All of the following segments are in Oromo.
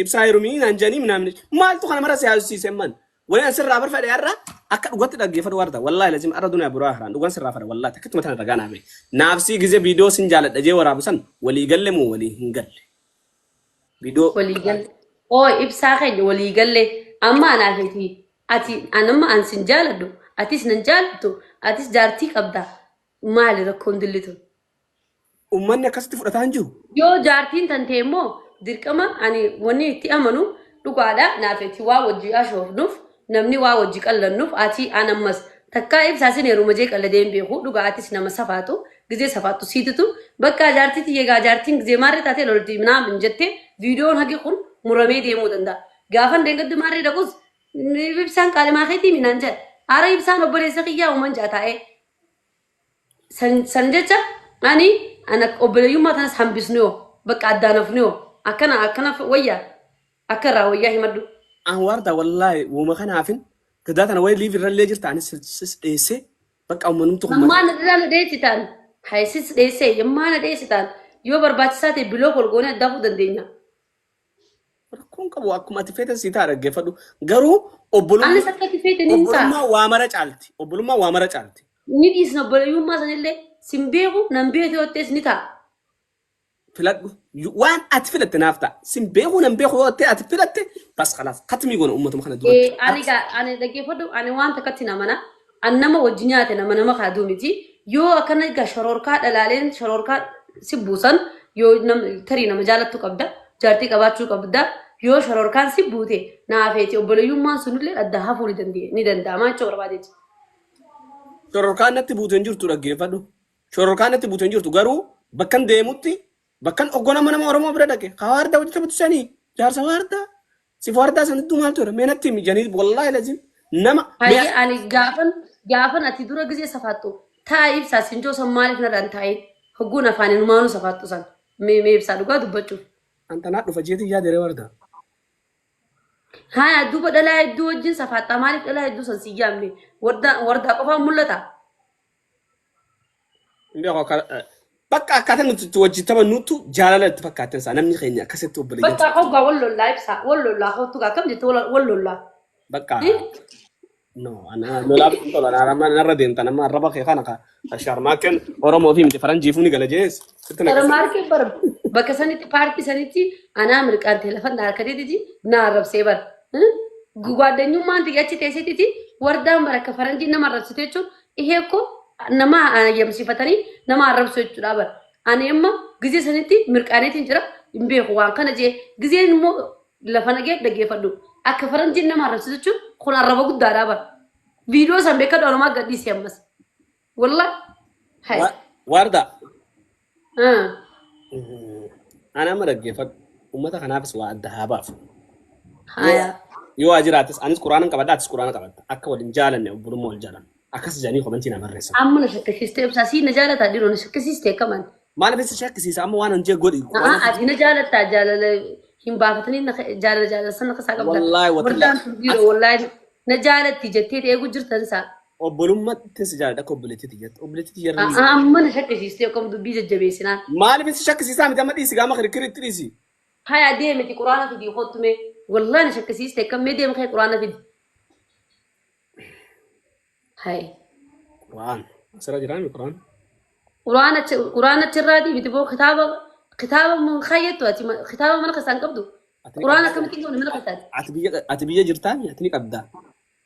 Ibsaa heerumii naan jedhanii minaamin maaltu kana mara si haasofsiise man. Wani an sirraa barfadhe har'a akka dhugatti dhaggeeffadhu warda. Wallaahi lazim har'a duniyaa biraa haraan dhugan sirraa fadha wallaahi takkituma tana ragaa naa bahe. Naafsii gizee viidiyoo sin jaaladha jee waraabu san walii galle moo walii hin galle. Viidiyoo Walii galle. Oo ibsaa keenya walii galle. Amma anaa feeti ati anamma an sin jaaladhu atis nan jaalattu atis jaartii qabda maali rakkoon dillitu. Ummanni akkasitti fudhataa hin jiru. Yoo jaartiin tan ta'e immoo dirqama ani wanni itti amanu dhugaadha naaf itti waa wajji ashoofnuuf namni waa wajji qallannuuf ati an ammas takkaa ibsaa sin heeruma jee qalladee hin beeku dhugaa atis nama safaatu gizee safaattu siitutu bakka jaartii tiyya egaa jaartiin gizee maarree taatee lolti minaamin jettee viidiyoon hagi kun muramee deemuu danda'a. Gaafan deengaddi maarree dhaqus ibsaan qaalimaa keetii minaan jedha. Ara ibsaan obboleessa kiyyaa uuman ja'a taa'ee. San, san jecha ani ana obboleeyyummaa tanas hambisnu yoo bakka addaan hafnu yoo akkana akkana wayyaa akka irraa wayyaa himadhu. An waardaa wallaahi woma kanaafin gadaa tana wayi liif irrallee jirta anis sis dheessee bakka uummanumtu kun Ammaa na irraa na dheessitaan hay sis dheessee yammaa na dheessitaan yoo barbaachisaa ta'e biloo kol goonee addaa hafuu dandeenya. Rakkoon qabu akkuma ati feeten sii ta'a dhaggeeffadhu. Garuu obbolummaa Anis akka ati feete nin ta'a. obbolummaa waa mara caalti. Obbolummaa waa mara caalti. Ni dhiisna obboleeyyummaa sanillee sin beeku nan beeku yoo ta'es ni ta'a. Filadhu. Waan ati filatte naaf ta'a. Sin beeku nan beeku yoo ta'e ati filatte bas khalaas katmii goona uummatuma kana duratti. Ani gaa ani dhaggeeffadhu ani waan takkatti hin amana. An nama wajji nyaate nama nama kaaduu miti. Yoo akkana egaa shororkaa dhalaaleen shororkaa si buusan yoo tarii nama jaalattu qabda jaartii qabaachuu qabda yoo shororkaan si buute naafeeti obboleeyyummaan sunillee adda hafuu ni danda'e ni danda'ama jechuu barbaadeeti. Shororkaan natti buute hin jirtu dhaggeeffadhu. Shororkaan natti buute hin jirtu garuu bakkan deemutti bakkan oggoo nama nama Oromoo bira dhaqe ka waardaa hojii taphatu sanii jaarsa waardaa si waardaa san hedduu maaltu jira mee natti himi janii wallaahi lazim nama mee Hayyee ani gaafan gaafan ati dura gizee safaattu taa ibsaa sinjoo san maaliif narraan taa'in hogguun afaan inumaanuu safaattu san mee mee ibsaa dhugaa dubbachuuf. Antanaa dhufa jeetii yaade ree wardaa. Haya duuba dhalaa hedduu wajjin safaattaa maaliif dhalaa hedduu san si yaamne wardaa wardaa qofaan mul'ata. Hin beeku akka bakka akkaataa nuti itti wajjin taphannutu jaalala itti fakkaatten isaa namni keenya akkasitti obboleeyyan Bakka hoggaa wal lollaa ibsaa wal lollaa hottu akkam jette wal wal lollaa. bakka no ana lolaaf hin tola narra narra deemta nama arraba kee kana ka sharmaakken Oromoo fi miti faranjiifuu ni gala jees sitti naqasa. Sharmaarkee bar bakka sanitti paartii sanitti anaa mirqaan ta'e lafa na harkateetiti na arrabsee bar. Gwaadanyummaan tiyya achi teesseetiti wardaan bar akka faranjiin nama arrabsite jechuun Ihee ko nama hayyamsiifatanii nama arrabsu jechuudha bar. Ani amma gizee sanitti mirqaaneetiin jira hin beeku waan kana jee gizeen immoo lafa nagee dhaggeeffadhu. Akka faranjiin nama arrabsitu jechuun kun arraba guddaadha bar. Viidiyoo san beekadhu anumaa gadhiisi ammas. Wallah. Hai. Waardaa. Ana amma dhaggeeffadhu. Uummata kanaafis waa adda haa baafu. Haya. Yoo waa jiraates anis quraana qabadha atis quraana qabatta. Akka waliin jaalanne obbolummaa wal jaalanna. Akkas jedhanii komentii na barreessan. Amma na shakkisiistee ibsaa sii na jaalataa dhiiroo na shakkisiistee akkaman. Maaliif si shakkisiisa amma waan hojii godhi. Haa ati na jaalattaa jaalala hin baafatanii na jaalala jaalala sana kasaa qabda. Wallaahi Wardaan watallaa. tun dhiiroo wallaahi na jaalatti jettee eegu jirtan isaa. Obbolummaatti si jaaladha akka obboleettii tiyyatti. Obboleettii tiyyarra ni. Amma na shakkisiistee akkam dubbii jajjabeessinaan. Maaliif si shakkisiisaa miti amma dhiisi gaama kirikiri itti dhiisi. Haya deemiti quraana fidii kottu mee. Wallaahi na shakkisiiste akkam mee deem kee quraana fidi. Hay. Quraan. Asirra jiraami quraan. Quraana quraana achirraatii miti boo kitaaba kitaaba mun kayyattu ati kitaaba mana keessaa hin qabdu. Ati ni Quraana qabdaa. akkamitti hin qabne mana keessaati. Ati biyya ati biyya jirtaa ati ni qabdaa.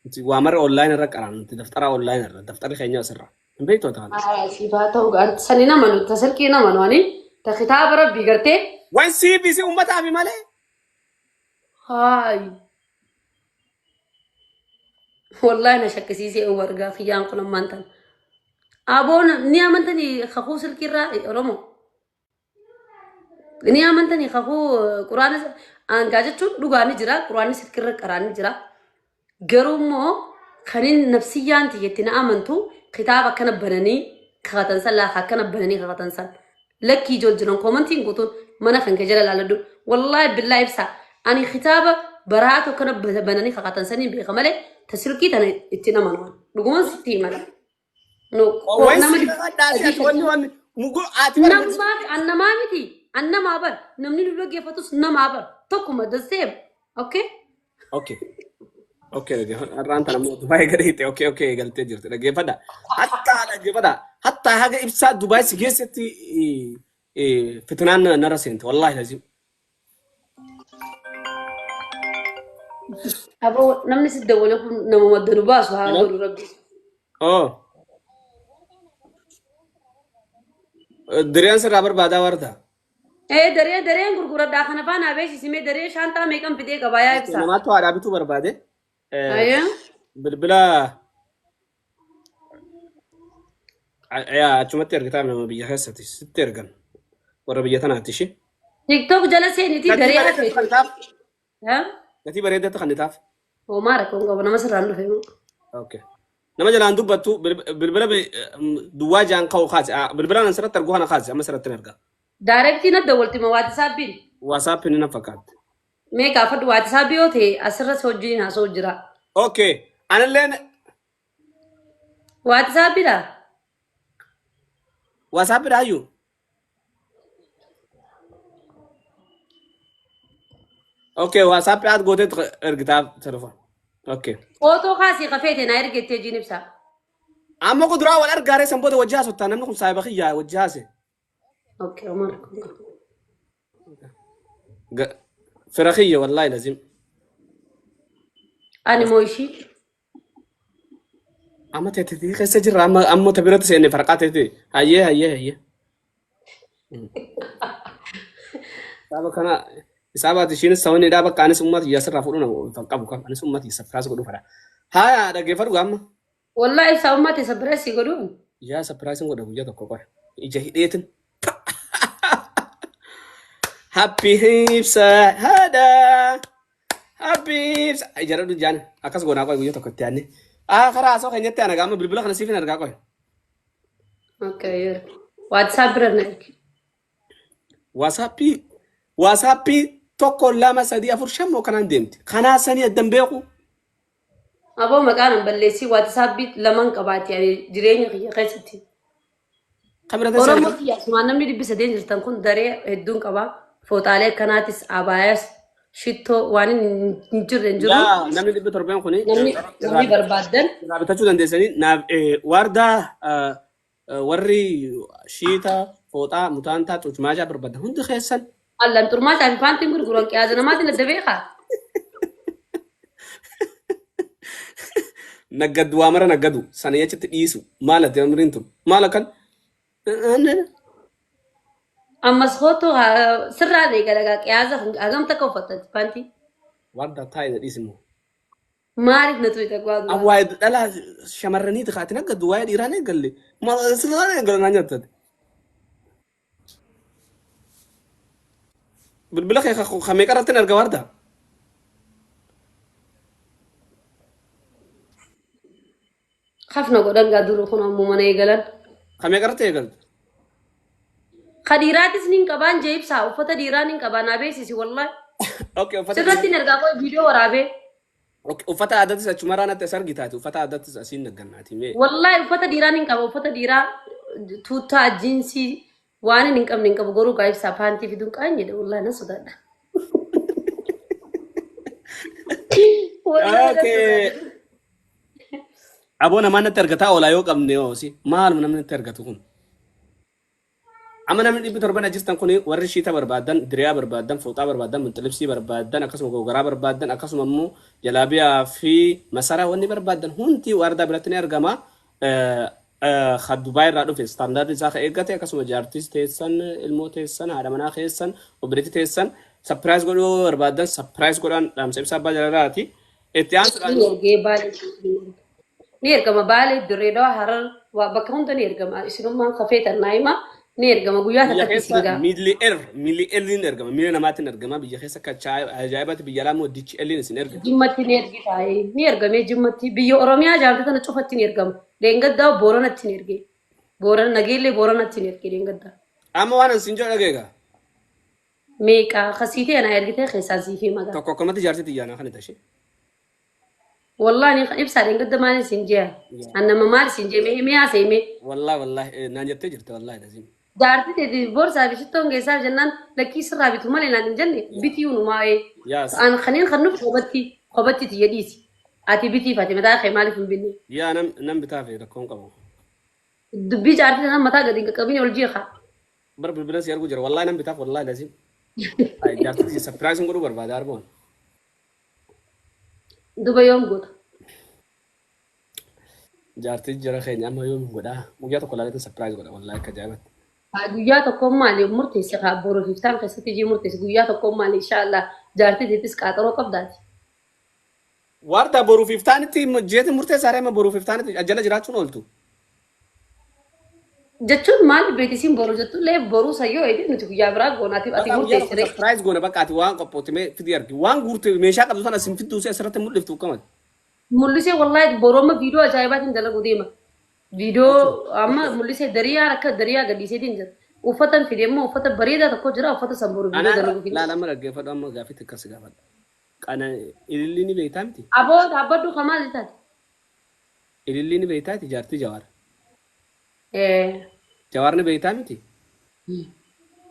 Nuti waa marra online irra qaraan nuti daftara online irra daftarri keenya asirra. Hin beektu ati kana. Haa siif haa ta'u gaa sani nama nu ta silkii nama nu ani ta kitaaba rabbii gartee. Wan siif isi ummataafi malee. Haay. Wallahi na shakkisiisee Umar gaa kiyyaan kun ammaan tan. Aboon ni amantanii kakuu silkiirraa Oromoo. Ni amantanii kakuu quraana aangaa jechuun dhugaa ni jira quraanni silkiirra qaraan ni jira. Garuu immoo kanin nafsiyyaan tiyyetti na amantu kitaaba akkana bananii kakatan san laa akkana bananii kakatan san. Lakkii ijool jiran koomantiin guutuun mana kan kee jala laaladhu. Wallaahi billaa ibsaa ani kitaaba baraatu akkana bananii kakatan saniin beeka malee ta silkii tana itti amanu. Dhuguman sitti himala. No, Waan nama si kakadhaa si ati wanni wanni muguu ati bara Namaa an namaa miti. An namaa bar. Namni nu dhaggeeffatus namaa bar. Tokkuma the same. Okay? Okay. Okay, dhaggeeffadha. Har'aan tana immoo Dubaay gadi hiite. Okay, okay, galtee jirti. Dhaggeeffadha. Hattaa dhaggeeffadha. Hattaa haga ibsaa Dubaay si geessetti fitnaan narra seente. Wallaahi lazim. Aboo namni si dawwale kun nama madda nu baasu haa Hello? godhu rabbi. Oh. Diriyaan sirraa barbaadaa warta. Ee daree dareen gurguradhaa kana faana beeksisimee daree shaantaa meeqan fidee qabaa yaa ibsaa. Namaatu haadhaa bituu barbaade. Ayyaa. Bilbila yaa achumatti ergitaa nama biyya keessatti sitti ergan warra biyya tanaatti ishee. TikTok jala seenitii Gatii daree bareedaatti hafeeti. kan taaf. Ha? Gatii bareedaatti kan taaf. Homaa rakkoon qabu nama sirraan dhufe moo. Okay. Nama jalaan dubbattu bilbila duwwaa jaan ka'u kaase. Bilbilaan asirratti argu kana kaase amma asirratti hin arga. Daarektii na dawwalti ma waatisaappiin. Waasaappiin na fakkaatti. Mee gaafadhu waatisaappi yoo ta'e asirra si wajjin haasa'u jira. Okay. Anilleen Waatisaappiidha? waasaappiidha hayyuu. Okay, waasaappi aad gootee ergitaaf telefoon. Okay. Footoo kaasii kafeete naa ergettee jiin ibsaa. Amma kuduraa wal argaaree san booda wajji haasoftaa namni kun saahiba kiyyaa wajji haase. Okay, homaa rakkoon qabu. Fira kiyya wallaahi lazim. Ani moo ishii? Amma teetetii keessa jirra amma amma ta biratti seenne farqaa teete. Hayyee hayyee hayyee. Saaba kana isaabaati ishiinis sabani dhaa bakka anis uummata kiyya asirraa fuudhu nama qabu kan anis uummata kiyya surprise godhuu fedha. Haaya dhaggeeffadhu gaamma. Wallahi ibsaa uummata isa bira si godhu. Yaa surprise godha guyyaa tokko qofa. Ija hidheetin. Happy ibsa haadha. Happy ibsa. Ija dhadhu jaan akkas goonaa qoy guyyaa tokko itti aanne. Ah karaa haasoo keenyatti ana gaama bilbila kana siif hin argaa qoy. Okay, WhatsApp bira na ergi. Waasaappii waasaappii 1 2 3 4 5 moo kanaan deemti. Kanaa sanii addan beeku. Aboo maqaan hin balleessii WhatsApp laman qabaati ani jireenya kiyya keessatti. Kan bira teessee Oromoo argina. kiyya asumaan namni 800 jirtan kun daree hedduun qaba. Fooxaalee akkanaatis abaayaas shittoo waan hin jirre hin jiru. Yaa namni 700 kuni Namni irraa namni barbaaddan irraa bitachuu dandeessanii naaf waardaa warri shiita fooxaa mutaantaa cucmaajaa barbaadan hundi keessan Allan xurmaataa fi paantiin gurguran qiyaaza namaatiin adda beekaa. Naggaddu waa mara naggadu sana jechitti dhiisu maal ati amriin tun maal akkan Ammas kootu sirraa eegala qiyaaza hagam takka uffattati paantii. Warda taa'e na dhiisi immoo. Maaliif na tuqxe gwaa duraa? Waa'ee dhalaa shamarraniiti kaati naggaddu waa'ee dhiiraa hin eegalle. Maal sirraa eegala naa nyaattati. Bilbila kee ka meeqa irratti hin arga warda? Hafna godhan gaa duru kun ammoo mana eegalan. Ka meeqa irratti eegalte? Ka dhiiraatis nin qabaan jee ibsaa uffata dhiiraa nin qabaa naa beeksisi wallahi. Okay, uffata Sirratti hin argaa qoy viidiyoo waraabee. Okay, uffata aadattis achumarraa natti as argitaati. Uffata aadattis asiin naggannaati mee. Wallahi uffata dhiiraa nin qaba uffata dhiiraa tuuttaa jiinsii waan hin qabne hin qabu garuu gaa ibsaa paantii fiduun qaanyedha wallahi nan sodaadha. Wallahi nan Okay. sodaadha. Aboo namaa natti argataa oolaa yoo qabne hoosi maaluma namni natti argatu kun. Amma namni 700 jirtan kun warri shiita barbaadan, diriyaa barbaadan, fooxaa barbaadan, minxilibsii barbaadan, akkasuma gogaraa barbaadan, akkasuma immoo jalaabiyaa fi masaraa wanni barbaadan hundi waardaa biratti ni argama. Ka Dubaay irraa dhufe istaandaardii isaa ka eeggate akkasuma jaartiis teessan, ilmoo teessan, haadha manaa keessan, obboleettii teessan sapiraayis godhuu barbaadan sapiraayis godhaan dhaamsa ibsaa abbaa jaalalaati. Itti aansuudhaan Ni ergee baalee ni ergama baalee dirree dawaa harar waa bakka hunda ni ergama isinummaan kafeetan naa hima ni ergama guyyaa biyya takkatti keessa isin ga'a. miili'eer miili'eerliin ergama miila namaatiin ergama biyya keessa akka ajaa'ibaatti biyya alaa immoo DHL'n isin erga. Jimmatti ni ergita ni ergamee jimmatti biyya Oromiyaa jaamte tana cufatti ni ergama. Leengaddaa Booranatti ni erge. Boorana nageellee Booranatti ni erge leengaddaa. Amma waan an siin jedhu dhageega. Meeqa kasiitee anaa ergitee keessaa siif hima gaa. Tokko akkamatti jaarsi xiyyaanaa kan itti Wallahi ni ibsaa dheengadda maal siin jee? Yaa. An nama maal siin jee? Mee mee haasa'e mee? Wallahi wallahi naan jettee jirte wallahi lazim. Jaartii teeti boorsaa fi shittoon geessaaf jennaan lakkii sirraa bitu malee naan hin jenne bitii numaa ee. Yaas. An kaniin kan nuuf kophatti kophatti tiyya dhiisi. Ati bitiif ati mataa kee maaliif hin binne? Yaa nam nam bitaa fi rakkoon qabu. Dubbii jaartii tanaan mataa gadi hin qaqqabin ol jeeqa. Bara bilbila si arguu jira. Wallahi nam bitaaf wallahi lazim. Ay jaartii tiyya surprise godhuu barbaada arboon. Duba yoom goota? Jaartii jara keenya amma yoom godhaa? Guyyaa tokko laaleetiin surprise godha wallahi akka ajaa'ibatti. Haa guyyaa tokkoon maali murteessi haa boruu fi iftaan keessatti ijii murteessi guyyaa tokkoon maali inshaallah jaartii teetis qaaxaroo qabdaati. Warda boruuf iftaanitti jeeti murteessaa reema boruuf iftaanitti ajjala jiraachuun ooltu. Jechuun maali beetisiin boru jettullee boruu sayyoo eedee nuti guyyaa biraa goonaatiif ati Bakka guyyaa tokko murteessi ree. surprise goona bakka ati waan qophootime fidi argi. Waan guurte meeshaa qabdu sana sin fidduu si asirratti mul'iftu akkamati. Mul'isee wallahi boruu amma viidiyoo ajaa'ibaatiin dalaguu deema. Viidiyoo amma mul'isee dariyaa akka dariyaa gadhiiseetiin jira. Uffatan fide immoo uffata bareedaa tokko jira uffata san boru viidiyoo Anaa dalaguu fide. laala amma dhaggeeffadhu amma gaaffii xiqqaa si gaafadha. Qana ilillii ni beektaa miti? Aboo dhaabbadhu kamaa taate. Ilillii ni beektaati jaartii Jawaar. Eh. Jawaar ni beektaa miti?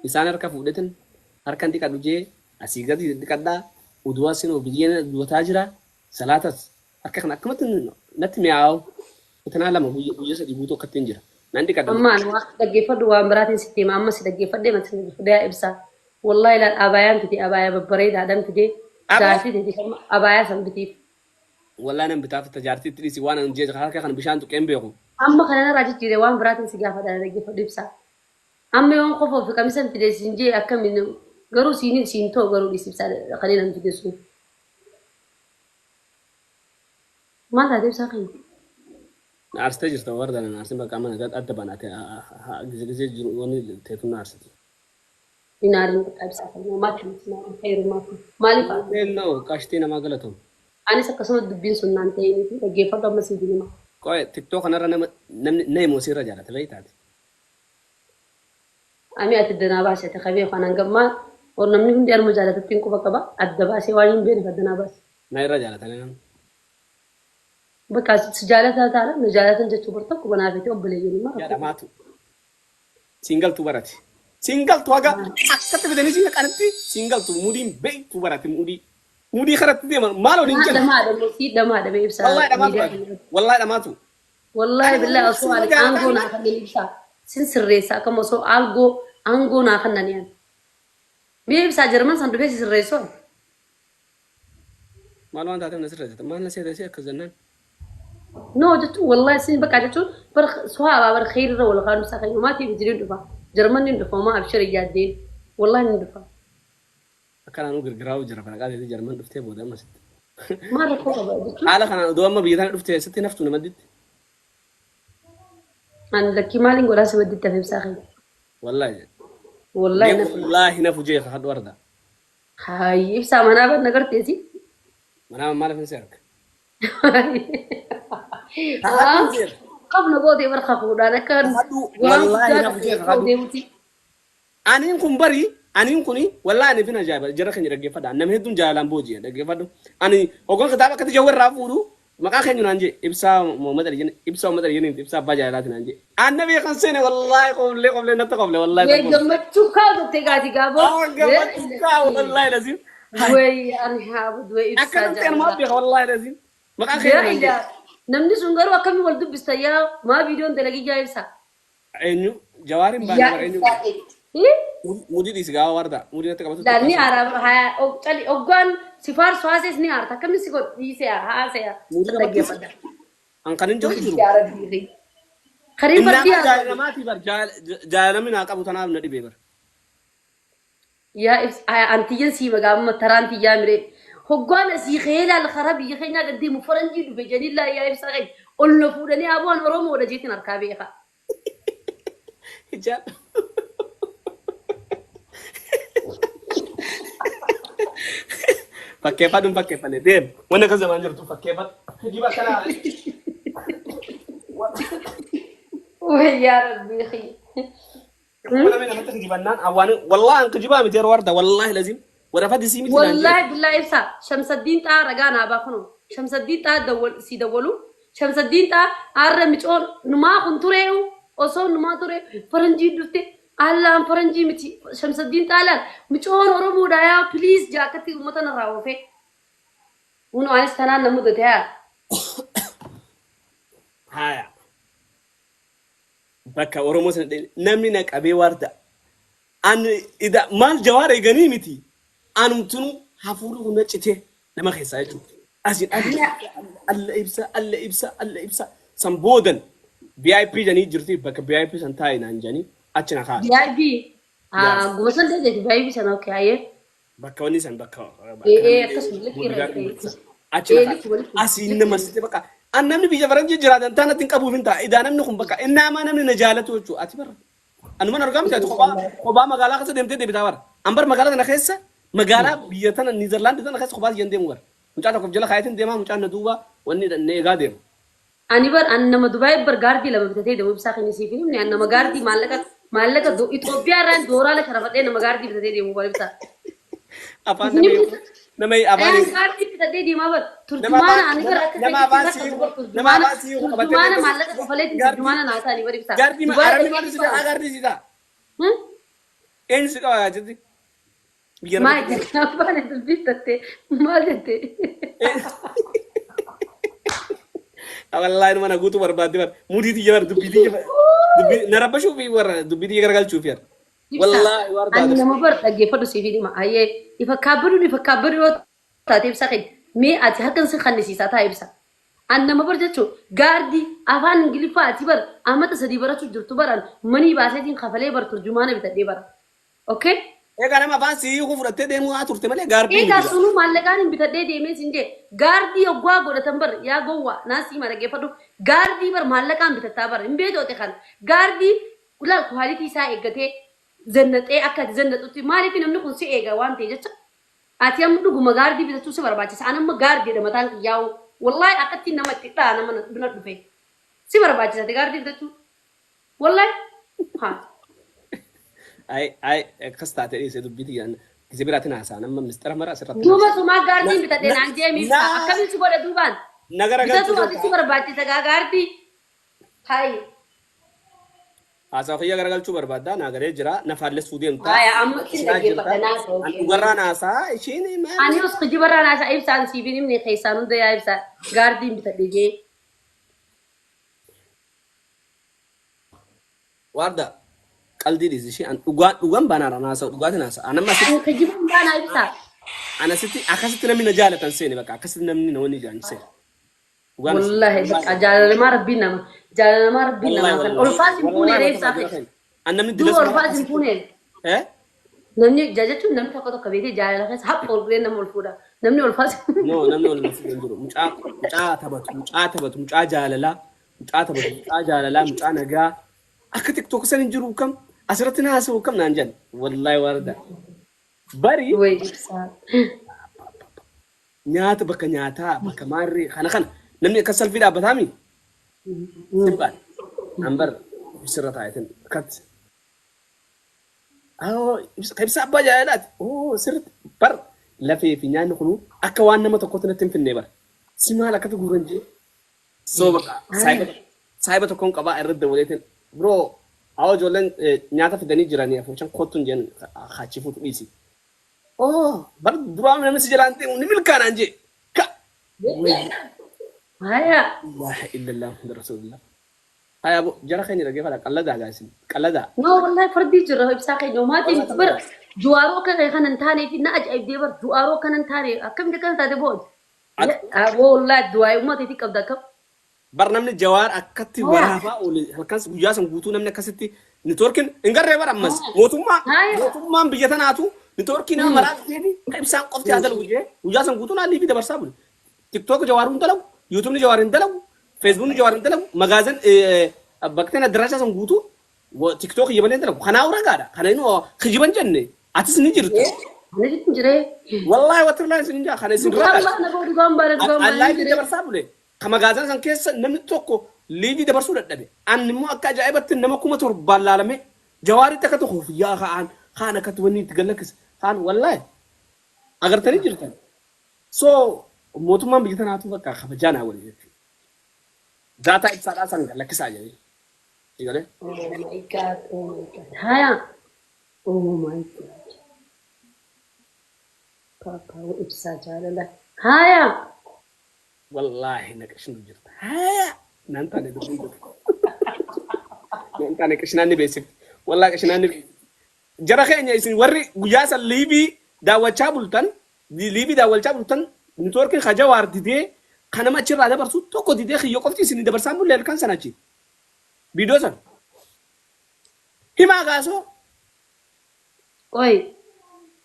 Isaan harka fuudhetin harkan dhiqadhu jee asii gadi dhiqadhaa uduwaa sinoo biyyeen duwataa jira salaatas harka kana akkamatti natti mi'aawu itanaa lama guyya guyya sadii guutuu akkatti hin jira nan dhiqadha. Amma ani waan dhaggeeffadhu waan biraatiin sitti hima amma si dhaggeeffadhee mati si dhaggeeffadhee yaa ibsaa. Wallahi ilaal abaayaan fide abaayaa babbareedaadhaan fide Aboo jaartii teetiif amma abaayaa san bitiif. Wallahi nan bitaaf tajaartii itti dhiisi waan an jee harka kana bishaan tuqee hin beeku. Amma kana narraa jijjiire waan biraatiin si gaafadha na dhaggeeffadhu ibsaa. Amma yoon qofa ofi qamisan fide siin jee akkamiin garuu siin siin ta'u garuu dhiisi ibsaa kanneen an fide sun. Maal taate ibsaa keenya? Na aarsitee jirta warda na aarsin bakka amma adda banaate gise gise jiru wanni teetu na aarsiti. Hin aarin bakka ibsaa keenya maatti miti naarin khayrumaa fi maaliif aarta? Beelloo qashtii namaa galatoom. Anis akkasuma dubbiin sun naan ta'ee miti dhaggeeffadhu amma siif hima. Qo'e tiktoo kanarra nama namni na himu sirra jaalata beektaati. Ami ati addanaa baase ati qabee kan hangammaa or namni hundi arma jaalatatti hin quba qaba adda baasee waan hin beekneef addanaa baase. Na irra jaalatanii namni. Bakka si jaalataa taana na jaalatan jechuu bar tokko banaa feete obboleeyyan immoo Yaa rakkoo qaba. dhamaatu. Siingaltuu barate. Siingaltuu haga akkatti fidanii siin qanitti siingaltuu mudiin beektuu barate mudii. Mudii karatti deeman maal waliin Maa jenna. dhamaadha moo sii dhamaadha mee ibsaa Wallaahi dhamaatu miidiyaa barate. kana irratti. Wallaahi dhamaatu. Wallaahi Ani billaahi osoo sima ani jaalataa aangoo naa hin kennan ibsaa sin sirreessa akkam osoo aangoo aangoo naa kennan yaan. Mee ibsaa Jarman san dhufee si sirreessoo? Maal waan taateef na sirreessite maal na seetee akkas jennaan. No jechuun wallahi sin bakka jechuun bar suhaabaa bar kheyrirra wal kaanu isaa kan maatii fi dhufa. Jarman ni dhufa maa abshir yaaddeen wallahi ni dhufa. Akkanaan girgiraa'u jira faraqaa teetii Jarman dhuftee booda amma sitti. Maal rakkoo qaba jechuun Haala kanaan odoo amma biyya tana dhuftee sitti naftu nama ditti. ani lakkii maaliin godhaa si madditti hafe ibsaa keenya. Wallaahi. Wallahi nafu. Wallaahi nafu jeeqa hadhu arda. Hayi ibsaa manaa ban nagarteesi. Manaa maaliif hin seerka? Qabna gootee barka fuudhaan akka Hadhu waan wallaahi guddaa nafu tokko jeeqa ta'uu hadhu. deemuti. Aniin kun bari aniin kuni wallaahi ani fin ajaa'iba jara keenya dhaggeeffadha namni hedduun jaalalaan booji'e dhaggeeffadhu. Ani hoggan kitaaba akkatti jawwa irraa fuudhu maqaa keenya naan jee ibsaa Muhammad Ali jenne ibsaa Muhammad Ali jenne ibsaa abbaa jaalalaati naan jee. Anna beekan seene wallaahi qoblee qoblee natti qoble wallaahi Wee tokko. gammachuu kaa'u jettee gaati gaaboo. Awwa gammachuu kaa wallaahi lazim. Wee ani haabud wee ibsaa Akkanatti anumaa jaalalaa. beeka wallaahi lazim. Maqaa keenya Yaa naan jee. ilaa namni sun garuu akkamii wal dubbista yaa maa viidiyoon dalagii yaa ibsaa. Eenyu jawaariin baane Yaa bara eenyu. ibsaa ta'e. Mudii dhiisi gaafa warda mudii natti qabatu Laal ni aara haa cali oggaan si faarsu haasees ni aarta akkamiin si godhu dhiisee haasee Mudii san qabatti dhaggeeffadha. an kan hin jiru jiru. Yaa Rabbii. Kariin Innaa fardii haasa'u. jaalalamaati bar jaalalami naa qabu tanaaf na dhibee bar. Yaa ibs antiyyan sii magaa amma taraan tiyyaa miree. Hoggaan asii ka'ee laal karaa biyya keenyaa gad deemu faranjii dhufe jedhanii laa yaa ibsaa keenya ol na fuudhanii abu'an Oromoodha jeetiin harkaa beeka. Hijaab. Fakkeeffadhu hin fakkeeffanne deem wanni akkas zamaan jirtu fakkeeffadhu. Kijiba akkanaa. Way yaa Rabbii kiyya. Namni namatti kijibannaan awwaan wallaahi an kijibaa miti yeroo warda wallaahi lazim warafati sii miti naan jedhe. Wallaahi billaahi ibsaa Shamsaddiin xaa ragaa naa baa kunoo Shamsaddiin xaa dawwal sii dawwalu Shamsaddiin xaa har'a micoon numaa kun turee'u osoo numaa ture faranjiin dhufte Allaan faranjii miti Shamsaddiin Xaalaan micoon Oromoodha yaa please jaa akkatti uummata narraa oofee. Kun anis tanaan na mudate yaa. Haya. Bakka Oromoo sana namni na qabee waarda. Ani ida maal Jawaar eeganii miti. Anumtunu hafuurri kun na citee nama keessaa jechuudha. Asiin alla alla ibsa alla ibsa alla ibsa san boodan VIP janii jirti bakka VIP san taa'e naan janii achi na kaa'an. VIP. Yes. Guma san deeteeti VIP sana okay hayyee. Bakka wanni san bakka Ee akkasuma likkii irra achi Ee na likki walitti. asiin nama marsite bakka an namni biyya faranjii jiraatan taanatti hin qabuuf hin ta'a. Idaa namni kun bakka inni hamaa namni na jaalatu jechuudha. Ati bara anuman argaa miti ati kophaa kophaa magaalaa keessa deemtee deebitaa bara. An bar magaalaa tana keessa magaalaa biyya tana Niizerlaandi tana keessa kophaa iyyan deemu bara. Mucaa tokkoof jala kaayatiin deemaa mucaan na duuba wanni na eegaa deema. Ani bar an nama Dubaay bar gaardii lama bitatee deemu ibsaa keenya siif hin himne an nama gaardii maallaqa maallaqa Itoophiyaa irraan dooraala sharafadhee nama gaardii bitatee deemu bar ibsaa. Afaan nama hiiku nama afaan Ayaan gaardii bitatee deemaa bar turjumaana ani bar akka nama afaan si hiiku nama afaan si hiiku qabattee turjumaana maallaqa kafaleetiin turjumaana naa ta'anii bar ibsaa. Gaardii Dubaay arabni maal si ta'a gaardii si ta'a eenyu si qaba jetti. Biyya Maal jette abbaan dubbii tattee maal jette? Wallahi mana guutuu barbaadde bar mudii tiyya bar dubbii tiyya dubbii na rabbashuu fi warra dubbii tiyya garagalchuu fi wallahi Ani barbaade. nama bar dhaggeeffadhu siif hima. Ayyee ifa kaabbaduun ifa kaabbadu yoo taate ibsa keenya mee ati harkan si kannisiisaa ta'a ibsa. An nama bar jechuun gaardii afaan Ingiliffaa ati bar amata 3 barachuu jirtu baran manii baaseetiin kafalee bar turjumaana bitadhee bara. Okay? Egaa nama afaan si hiikuu fudhattee deemuu haa turte malee gaardii Egaa miti. sunuu maallaqaan hin bitadhee deemee siin jee gaardii oggaa godhatan bar yaa gowwaa naa sii ma dhaggeeffadhu gaardii bar maallaqaan bitattaa bar hin beekoote kana gaardii laal kwaalitii isaa eeggatee zannaxee akka ati zannaxutti maaliif namni kun si eega waan ta'e jecha ati amma dhuguma gaardii bitachuu si barbaachisa an amma gaardiidha mataan kiyyaa'u wallaahi akkatti nama itti dhaa nama bira dhufe si barbaachisa ati gaardii bitachuu wallaahi haa. Ay ay akkas taate dhiise dubbii tiyya gise biraatiin haasa'an amma mistara mara asirratti. Duuba sumaa gaardiin bitadhee naan jee miibsa akkamiin si godhe duubaan. Na garagalchuu Bitatu ati si barbaachisa gaa gaardii. Hayi. Haasaa kiyya garagalchuu barbaaddaa naa galee jira na faallessuu deemta. Haya amma ittiin dhaggeeffadha naa An dhugarraa naasaa ishiin maal? Ani os kijibarraa naasaa ibsaan siif hin himne keessaan hunda yaa ibsaa gaardiin bitadhe jee. Waarda qaldii dhiisi ishee an dhugaa dhugan baanaadha naasa'u dhugaatiin haasa'a. An amma asitti Ani kijiban baanaa ibsaa. an asitti akkasitti namni na jaalatan seene bakka akkasitti namni na wanni jaan seene. Dhugaan as- Wallaahi bakka jaalalamaa rabbiin nama jaalalamaa rabbiin Wallaahi nama kan wallaahi. olfaas hin fuune Wallaahi reebsaa wallaahi ta'e. An namni Duuba dilas olfaas hin fuune. Eh? Namni jechuun namni tokko tokko beekee jaalala keessa hapha ol godhee nama ol fuudha. Namni olfaas. No, namni ol fuudhu hin jiru. Mucaa mucaa taphatu, mucaa taphatu, mucaa jaalalaa, mucaa taphatu, mucaa jaalalaa, mucaa nagaa. Akka TikTok san hin jiru kam asirratti na haasa'u kam naan jedhan. Wallaahi warda. Bari Wayi ibsaa. nyaata bakka nyaataa bakka maarree kana kana namni akka salfii dhaabbataa mi? Sibbaan. An bar sirra taa'etin akkatti. Awoo ibsa abbaa jaalalaati. Oo sirriitti bar lafee fi nyaanni kunuu akka waan nama tokkotti natti hin finne bar. Si maal akkatti guuran jee? So bakka saayiba tokkoon qabaa irratti dabaleetiin bro awoo ijoolleen nyaata fidanii jiranii afuuchan kottuun jeen kaachii fuutu dhiisi. Oh bar duraa namni si jalaan deemu ni milkaanaan jee. Ka. Haya. Laa illallah Muhammad Rasulullah. Haya bo jara keenya dhaggeeffadha qalladaa gaasin qalladaa. No wallahi fardii jirra ibsaa keenya homaatiin miti bar juwaaroo akka kee kana hin taanee fi na ajaa'ibdee bar juwaaroo akkana hin taane akkamitti akkana taate boodi. Wallahi du'aa uummata itti qabda akkam. Bar namni Jawaar akkatti waraabaa oole halkan guyyaa san guutuu namni akkasitti niitoorkiin hin garree bar ammas mootummaa mootummaan biyya tanaatu niitoorkii nama maraa dhufeeti ka ibsaan qofti haa dalagu jee guyyaa san guutuu naa liivii dabarsaa bule. TikTok Jawaar hin dalagu, YouTube'n Jawaar hin dalagu, Facebook'n Jawaar hin dalagu, magaazin bakka addaraashaa san guutuu TikTok kiyya malee hin dalagu. Kanaa ragaadha. Kana inni kijiban jenne atis ni jirtu. Ani jiru jiree. Wallaahi watirlaa isin hin jaa kana isin Dhugaan ragaadha. baana boo dhugaan baana dhugaan baana Allaahii jiree. dabarsaa bule. Ka magaazina san keessa namni tokko liivii dabarsuu dadhabe. Ani immoo akka ajaa'ibatti nama 7,000 laalame Jawaaritti akka tokko yaa kaan kaan akkatti wanni itti gallakkise kaan wallaahi agartanii jirtan. So mootummaan biyya tanaatu bakka kabajaa naa wali jechuudha. Daataa ibsaadhaa san gallakkisaa jedhee. Si galee? Oh my God, oh my God. Haya. Oh my God. Papa ibsaa jaalala. Haya. Wallaahi na qishinu jirta. Haya. Naan taane dubbiin jirtu. Naan taane qishinaan ni beeksifti. Wallaahi qishinaan ni beeksifti. Jara keenya isin warri guyyaa san liibii daawwachaa bultan, liibii daawwachaa bultan, networkiin Jawaar didee kan nama achirraa dabarsu tokko didee kiyya qofti isin dabarsaan bulle halkan sana achi. Viidiyoo sana. Himaa gaasoo. Qoy.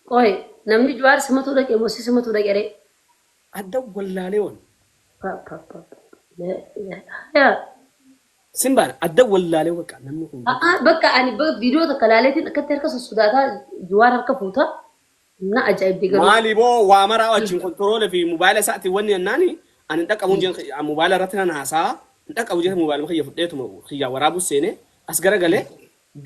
Qoy. Namni Jawaar simatuu dhaqe moo si simatuu dhaqe ree? Adda wallaalee wal. Papa papa. Haya. Simbaan adda wallaalee bakka namni kun. Bakka ani viidiyoo takka laaleetiin akkatti harka sossodaataa Jawaar harka fuuta. Na ajaa'ibdi garuu. Maali boo waa maraa wajjin kontiroole fi mobaayila isaatiin wanni jennaani ani hin dhaqqabuun jeen mobaayila irratti nan haasaa hin dhaqqabu jeen mobaayila kiyya fudheetuma kiyya waraabuu seenee as garagalee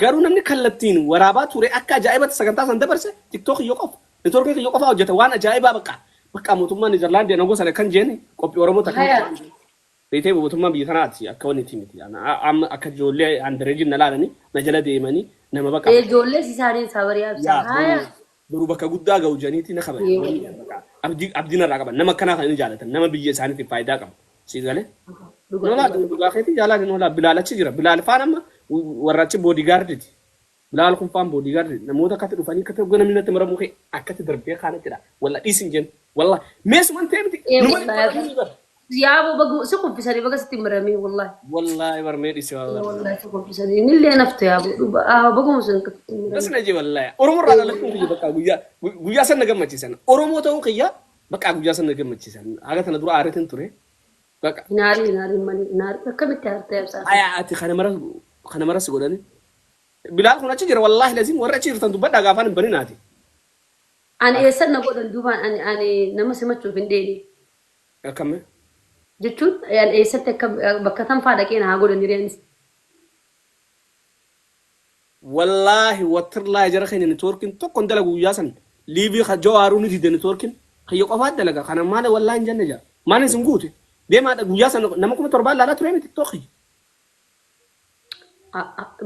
garuu namni kallattiin waraabaa ture akka ajaa'ibatti sagantaa san dabarse TikTok kiyya qofa networkiin kiyya qofa hojjeta waan ajaa'ibaa bakka bakka mootummaan Niizerlaandii ana gosa kan jeen qophii Oromoo takka Haya. beetee mootummaan biyya tanaati akka wanni itti miti amma akka ijoollee andareejiin na laalanii na jala deemanii nama bakka Ijoollee isaanii sabariyaa ibsaa. Yaa Haya. boru bakka guddaa ga'u janiiti na kabaja. Abdii abdii narraa qaban nama akkanaa kan inni jaalatan nama biyya isaaniitiif faayidaa qabu. Si galee? Nolaa dhugaa keetii jaalaa nolaa Bilaal achi jira. Bilaal faan amma warra achi boodigaarditi. Bilaal kun faan boodigaarditi. Namoota akkatti dhufanii akkatti hogga namni natti maramuu kee akkatti darbee kaana jedha. Walla dhiisin jennu. Walla meesuman ta'e miti. Numa Yaaboo baga si kuffisanii baga sitti maramee wallahi. Wallaahi barmee dhiise wallaahi. Wallahi si kuffisanii innillee naftu yaaboo dhuba baguma sun akkatti maramee. Bas na jee wallaahi. Oromoo irraa dhalachuun kiyya bakka guyyaa guyyaa san na gammachiisan. Oromoo ta'uun kiyya bakka guyyaa san na gammachiisan. Haga tana dura aareetiin ture. Bakka. Naarii naarii malee naarii akkamitti aartee ibsaa. Aya ati kana mara si godhani. Bilaal kun achi jira wallaahi lazim warra achi jirtan dubbadhaa gaafaan hin baninaati. Ani eessan na godhan duubaan ani ani nama simachuuf hin deemne. Akkami? Jechuun ani eessatti akka bakka tam faa dhaqee na haa godhan jireenis. Wallaahi wattirlaa jara keenya networkiin tokko hin dalagu guyyaa san liivii jawaaruu ni dide networkiin kiyya qofaa dalaga kana maali wallaahi hin jenne jaa maali isin guute deemaadha guyyaa san nama 7,000 laalaa ture miti tokki.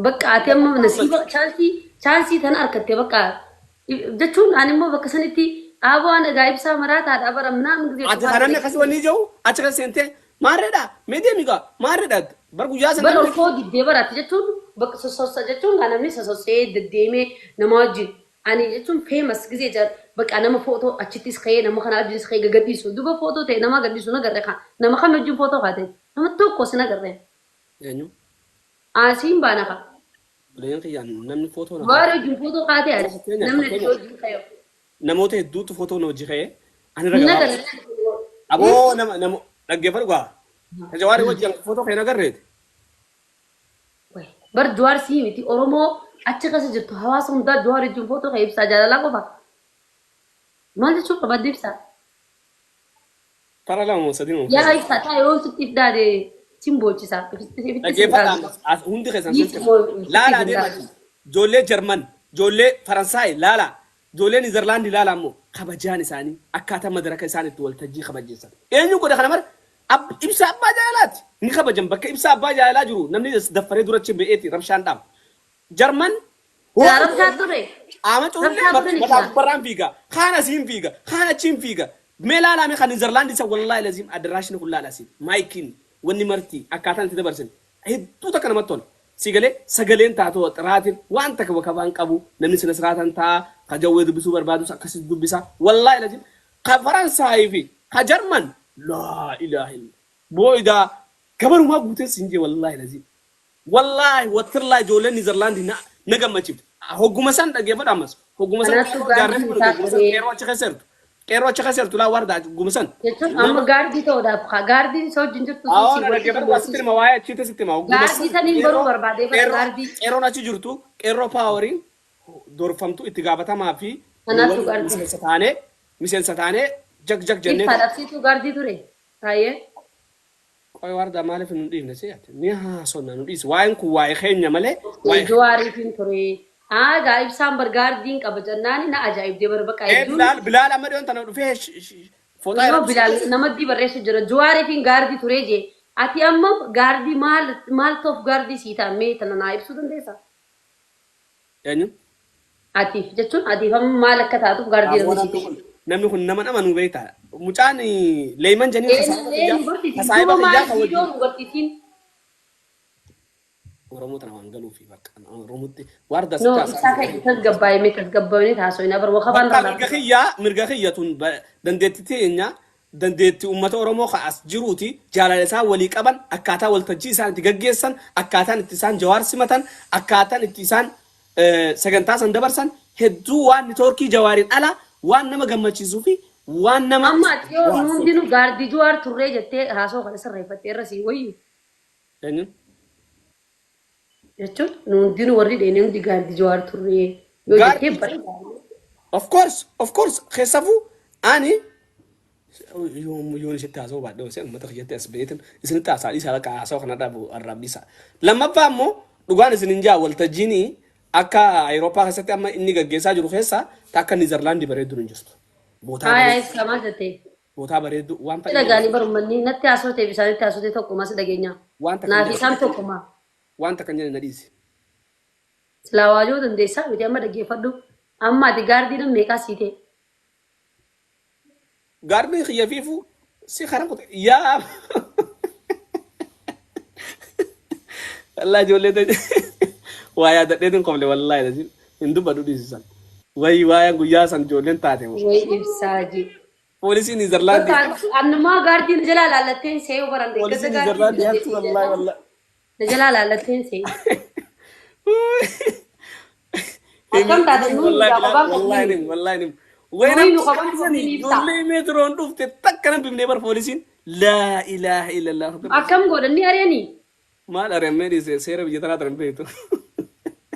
Bakka ati amma nasiiba chaansii chaansii tana argatte bakka jechuun ani immoo bakka sanitti aaboo ana egaa ibsaa maraataadha bara minaamin gisee Ati kan namni akkasii wanni jiru achi kan seentee maarreedha mee deemi gaa maarreedha bar guyyaa san Bara olkoo diddee baraatti jechuun bakka sossossa jechuun kan namni sossossee deddeemee nama wajjin ani jechuun famous gisee jira bakka nama footoo achittis ka'ee nama kana wajjinis ka'ee gagadhiisu duba footoo ta'e nama gadhiisu na garree kan nama kam wajjin footoo kaate nama tokko si na garree. Eenyu? Asiin baana ka. Buleen kiyyaan namni footoo na Waari wajjin footoo kaatee ati Fakkeenyaaf, namni fakkeenyaaf. wajjin ka'e. Namoota hedduutu footoo na hojii ka'ee ani Na ragaa. garree. Aboo nama nama dhaggeeffadhu gaa. Jawaari wajjin footoo kee na garreete. Bar Jawaar sii miti Oromoo achi keessa jirtu hawaasa hundaa Jawaar wajjin footoo ka'e ibsaa jaalalaa qofa. Maal jechuun qabadde ibsaa? Tara lama moo sadii moo? Yaa ibsaa taa'e yoo sitti if daade sin boocisa. Ifitti sin Dhaggeeffadhaa daadu. ammas hundi keessan Yiis sun moo laalaa sitti deemaa daadu. ijoollee Jarman ijoollee Faransaay laalaa ijoollee Niizerlaandii laalaa immoo kabajaan isaanii akkaataa madaraka isaan itti waltajjii kabajeessan. Eenyu godha kana mara ibsaa abbaa jaalalaati ni kabajan bakka ibsaa abbaa jaalalaa jiru namni daffaree durachi ba'eeti rabshaan dhaabu. Jarman Yaa rabshaa ture. Qaama cuullee Rabshaa ture ni mataa jira. gubbarraan fiiga. Kaan asiin fiiga. Kaan achiin fiiga. Mee laalaa mee kan Niizerlaandii isa wallaahi laziim addaraashni kun laala asiin. Maayikiin wanni marti akkaataan itti dabarsan hedduu takka namatti tola. Si galee sagaleen taatoo xiraatiin waan takka bakka waan qabu namni sina siraatan ta'a ka jawwee dubbisuu barbaadus akkasitti dubbisa. Wallaahi laziim ka Faransaayii fi ka Jarman laa ilaaha illa. Boo'idaa gabarumaa guutee siin jee wallaahi laziim. Wallaahi wattirlaa ijoolleen Niizerlaandii na na gammachiifte. Hogguma san dhaggeeffadhu ammas. Hogguma san Kanaafuu qeerroo jaarree gaardii kun isaa hogguma san qabee qeerroo achi keessa jirtu. Qeerroo achi keessa jirtu laa warda hogguma san. jechuun amma gaardii ta'uudhaaf haa gaardiin isa wajjin jirtu sun Awoo si na wajjin dhaggeeffadhu asitti hima waa'ee achiitti sitti hima. Hogguma Gaardii san saniin baruu qeerroo barbaadee bara qeerroo gaardii. qeerroon achi jirtu qeerroo paawariin dorfamtu itti gaafatamaa fi nu Kanaafuu waliin gaardii. miseensa taanee jag jag jennee Ibsaa dhabsiituu gaardii ture. Taayyee. Qoy warda maaliif nu dhiifne si'ate ni haasonna nu dhiisi waa'een kun waa'ee keenya malee waa'ee Jawaariitiin ture. Haa gaa ibsaan bar gaardiin qaba jennaani na ajaa'ibdee bar bakka Ee hedduun. Bilaal Bilaal amma dhiyoon tana dhufee fooxaa Nama irratti Bilaal namatti barreessu jira. Jawaariitiin gaardii ture jee. Ati amma gaardii maal maal toof gaardii sii ta'a mee tana naa ibsuu dandeessaa? Eenyu? Atiif jechuun atiif amma maal akka taatuuf gaardii namni Namni sii kun namni kun nama amanuu beektaa. Mucaan Leeyman janii ta'e. ka saahiba Eenyu kiyyaa eenyu ka barsiisin saahiba duuba kiyyaa maal ka wajjin viidiyoo nu barsiisin? Oromoo tana waan galuufi bakka Oromootti waarda No sitti ibsaa haasa'aa kan jira. tasgabbaa'ee tasgabbaa'ee taasoo bar wakabaan Bakka irraa mirga kiyyaa mirga kiyya tun dandeettii teenya dandeettii uummata Oromoo ka as jiruuti jaalala isaan walii qaban akkaataa waltajjii isaan itti gaggeessan akkaataan itti isaan Jawaar simatan akkaataan itti isaan sagantaa san dabarsan hedduu waan nitoorkii Jawaariin ala waan nama gammachiisuu fi waan nama Amma ati yoo nu bohaarsuudha. hundinuu gaardii Jawaar turree jettee haasoo kana sirreeffattee irra sii wayyu Eenyuun? jechuun nu hundinuu warri dheenee hundi gaardii Jawaar turree yoo jettee Gaardii bareeda. of course, of course, keessafuu ani yoon isitti haasa'uu baadhee osoo uummata kiyyatti as beetin isinitti haasaa dhiisaa bakka haasa'u kana dhabu arraab dhiisaa. Lammaffaa immoo dhugaan isin hin jaa waltajjiin akka Awurooppaa keessatti amma inni gaggeessaa jiru keessa ta akka Niizerlaandii bareedduun hin jirtu. Bootaa Haaya bareeddu, ibsa maal jettee? bootaa bareeddu waan Si ta'e dhagaanii barummanni natti haasoo ta'e isaanitti haasoo ta'e tokkuma si dhageenya. waan takka hin Naaf jedhe isaan tokkuma. waan takka hin jedhe na dhiisi. Silaa waajoo dandeessaa miti amma dhaggeeffadhu. Amma ati gaardii nam meeqaa sii ta'e? Gaardii kiyya fiifu si karan kute yaa wallahi ijoollee ta'e waa yaadadheetiin qofle wallahi lazim hin dubbadhu dhiisisan. Wayi waayaan guyyaa san ijoolleen taate moo. Way ibsaa ji. Poolisii Niizerlaandii. Bakka annumaa gaardii na jalaa laallatteen seeyuu baran deeggarsa Poolisii gaardii Niizerlaandii bitadhee hattu sii wallahi jedha. wallahi. Na jalaa laallatteen seeyuu. Akkam taate nuyi Wallahi gaa bilaa qophaan wallahi qophiin. nim wallahi nim. Way Nuyi nu namni qophaan sani qophiin ibsaa. ijoollee meetiroon dhufte takka nan bifnee bar poolisiin laa ilaaha illallah. Akkam godhan ni ari'anii Maal ari'amee dhiise seera biyya tanaa tan hin beektu.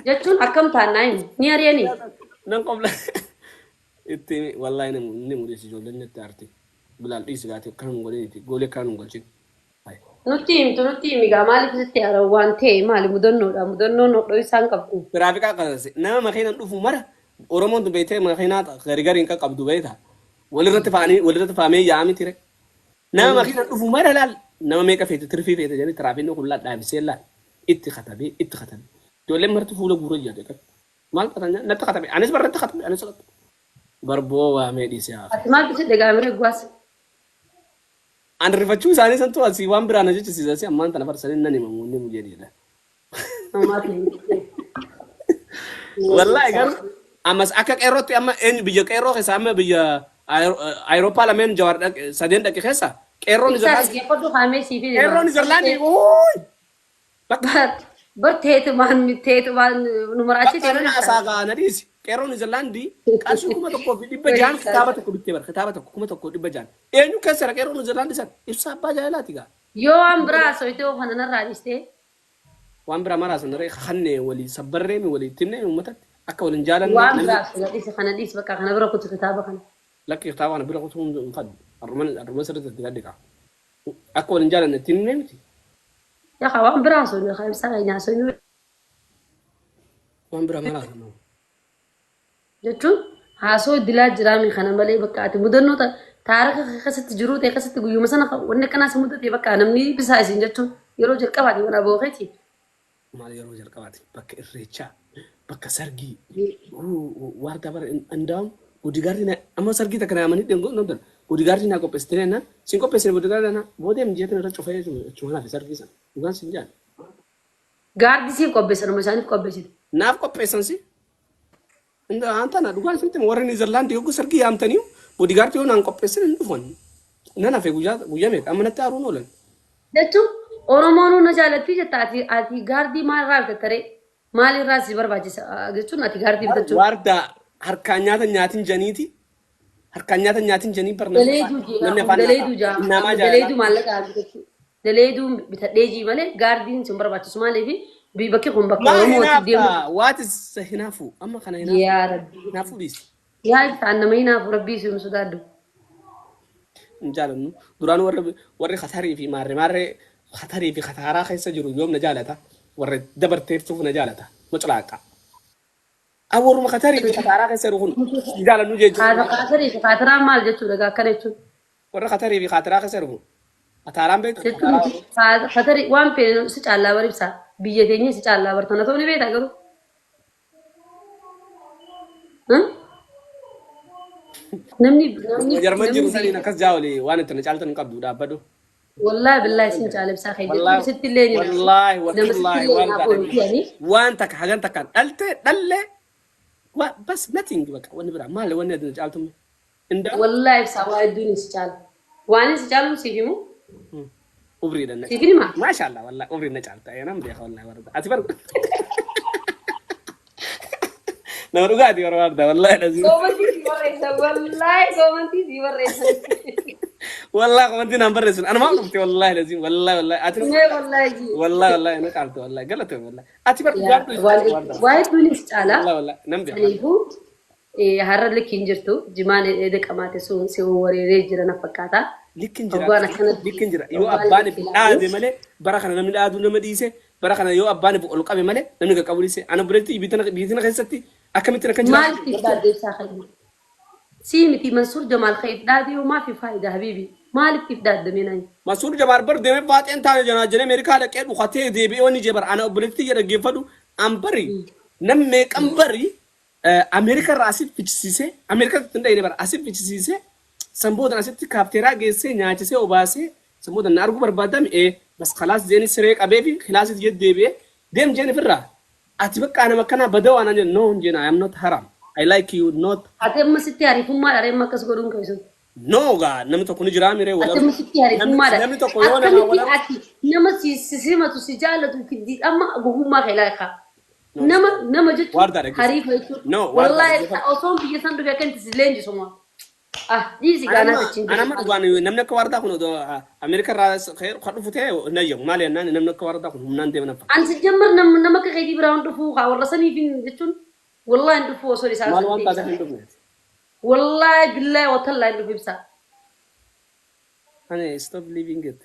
jechuun akkam taannaa himi ni ari'anii. Nan qobla itti wallahi ni mudhiisi ijoolleen natti aarti. Bilaal dhiisi gaati akkana nun godhiniiti goolee akkana nun galchin. Hai. Nutti himtu nutti himi gaa maaliif sitti aara waan ta'e maali mudannoodha mudannoon hodhoo isaan qabdu. Tiraafikaa qasase nama makiinaan dhufu mara Oromoon tun beektee makiinaa gari gariin qaqqabdu beekta. Walirratti fa'anii walirratti fa'amee yaa'aa miti re. Nama makiinaan dhufu mara laal nama meeqa feete tirfii feete jedhanii tiraafiin kun laal dhaabisee laal itti katabee itti katabee. Ijoolleen marti fuula guura jira. Maal qatan natti katabe anis barratti katabe anis katabe. Barboo waamee dhiisee hafe. Ati maaltu si dhagaamire gwaas? An rifachuu isaanii santu asii waan biraa na jechisiisa si ammaan tana farsanii nan himamu inni mujeedha. Namaatu hin dhufne. Wallaahi garuu ammas akka qeerrootti amma eenyu biyya qeerroo keessa amma biyya Ayirooppaa lameen Jawaar dhaqe sadeen dhaqe keessa qeerroon Ibsaa Niizerlaandii dhaggeeffadhu kaamee siif hima. qeerroon Niizerlaandii ooy bakka Bar teetumaan teetumaan nu maraachee bakka nana teetumaan. asaa gaa na dhiisi qeerroon Niizerlaandii qarshii 1600 kitaaba tokko bittee bara kitaaba tokko 1600 eenyu keessa jira qeerroon Niizerlaandii san ibsaa abbaa jaalalaati gaa. Yoo waan biraa haasofte hoo kana narraa dhiistee. Waan biraa maraa sana ree kakannee walii sabbarreemi walii itti himnee uummatatti akka waliin jaalanne Waan namni biraa haasofte dhiisi kana dhiisi bakka kana bira kutu kitaaba kana. Lakki kitaaba kana bira kutuu hin fadhu. Har'uma har'uma sirriitti itti gaddi qaba. Akka waliin jaalanne itti himnee miti. Yaa waan biraa haasofne kaa ibsaa keenya haasofne. Waan biraa maraa sana. Jechuun haasoo dilaa jiraami kana malee bakka ati mudannoo taarika kee keessatti jiruu ta'e keessatti guyyuma sana wanni akkanaa si mudate bakka namni bisaa isin jechuun yeroo jalqabaati mana bookeeti. Maal yeroo jalqabaati bakka irreechaa bakka sargii waardaa bara indaa'um boodigaardii na amma sargii takka na yaamanii dhengoo nan boodigaardii naa qopheessitee na sin qopheessine boodigaardii na boodee mijeetin irra cufee jechuudha kanaaf sargii sana dhugaan sin jaan. Gaardii siif qopheessan moo isaaniif qopheessite? Naaf qopheessan si. Inda antana dhugaan isinitti hima warri Niizerlaandii yogguu sargii yaamtanii boodigaardii yoo naan qopheessin hin dhufan. Nan hafe guyyaa guyyaa meeqa amma natti aaruun oolan. Jechuun Oromoonuu na jaalatti jetta ati ati gaardii maalirraa bitatta ree? Maalirraa si barbaachisa jechuun ati gaardii bitachuun? Waardaa harkaan nyaata nyaatin janiiti Harkaan nyaata nyaatin janii bar namni Daleeduu afaan jee namni kun afaan daleeduu nyaata. jaa Namaa amma jaalala. daleeduu maallaqa bitachuu daleeduu bitadhee jii malee gaardiin sun barbaachisu maaliif bakki kun bakka Maa Oromootti deemu. hinaafta? What is hinaafu? Amma kana hinaafu. Yaa Rabbi. Hinaafuu dhiisi. Yaa ibsaan nama hinaafu Rabbii si sodaadhu. Hin jaalannu. Duraan warri warri Khatarii fi maarree maarree Khatarii fi Khataaraa keessa jiru yoom na jaalata? Warra dabarteeftuuf na jaalata. Muclaaqa. Warruma Katarii fi Kataaraa keessa jiru kun hin jaalannu jechuudha. Kaatarii fi kaatiraan maal jechuudha gaa akkana jechuun. Warra Katarii fi Kaataraa keessa jiru kun. Ataaraan beektu? Jettu miti. Fatari waan feene si caallaa bar ibsaa. Biyya teenya si caallaa bar tana ta'uu ni beektaa garuu. Namni namni Jarman jiru namni saniin akkas jaa olii waan itti na caaltan hin qabdu dhaabbadhu. Wallaahi billaahi sin caala ibsaa kee Wallaahi jechuun sitti illee ni naafu. wallaahi Nama sitti wallaahi illee waan naafu taate miti ani. waan takka hagan takkaan dhalte dhalle waa bas nothing bakka wanni biraa maali wanni ati na caaltumme. Indaa Wallaahi ibsaa waa hedduun si caala. Waan si caalu siif himu. Umriidhaan na Siif himaa? Maashaallah wallaahi umriin na caalta nam beeka wallaahi warda. Ati bar nama dhugaati warda wallaahi lazim. Koomantii si barreessan wallaahi koomantii si barreessan. Wallaahi komantii naan barreessun anumaan dhufte wallaahi lazim wallaahi wallaahi ati Mee wallaahi ji. wallaahi wallaahi na caalta wallaahi galate wallaahi ati bar dhugaan dhugaadhu Waa hedduun si caala. wallaahi wallaahi nam beeka. Kanaafuu har'a likki hin jirtu jimaan dheedhe qamaate sun si wareeree jira na fakkaata. Likkin jira. Hoggaan akkanatti Likkin jira. Yoo hoggaan abbaan likki ifi ilaalu. dhaade malee bara kana namni dhaaduu nama dhiise bara kana yoo abbaan ifi ol qabe malee namni qaqqabu dhiise. Ana buletti biyya keessatti akkamittiin akkan jiraatu. Maaliif if dhaadde ibsaa kan? Sii miti Mansuur Jamaal kan if dhaade yoo maaf faayidaa habiibi? Maaliif if dhaadde mee naan? Masuur Jamaal bar deemee faaxeen taane janaa jedhee Ameerikaa dhaqee dhukatee deebi'ee wanni jee bar ana obboleettii jedha dhaggeeffadhu an bari nam meeqan bari Ameerikaa irraa asii fichisiisee Ameerikaa hin dhayine bara asii fichisiisee san boodan asitti kaafteeraa geessee nyaachisee obaasee san boodan na arguu barbaadame ee bas khalaas jeeni siree qabee fi khilaasitti jedhu deebi'ee deem jeen ofirraa ati bakka nama akkanaa badaa waan jedhu no jeen I am not haram I like you not. Ati amma sitti hariifummaa dha amma akkas godhuun keessu. No gaa namni tokko ni jiraa miree Ati amma sitti hariifummaa dha. Namni tokko yoo namaa Akkamitti wal ati nama si simatu si jaallatu fiddi amma gogummaa kee laaka. Nama nama jechuun Waardaa dhaggeeffadhu. hariifa jechuun. No, waardaa Wallaahi dhaggeeffadhu. osoon biyya san dhufe akka itti si leenjisu moo. Ah dhiisi gaanaa achiin Anama dhugaan namni akka waardaa kun odoo Ameerikaa irraa kan dhufu ta'e hin ayyamu maali jennaan namni akka waardaa kun humnaan deema nafa. An si jammar nama akka keetii biraa hin dhufu haa warra saniif hin jechuun wallaahi hin dhufu osoo isaa Maal waan taateef hin dhufne. Wallaahi billaahi watallaahi hin dhufu ibsaa. Ani stop living it.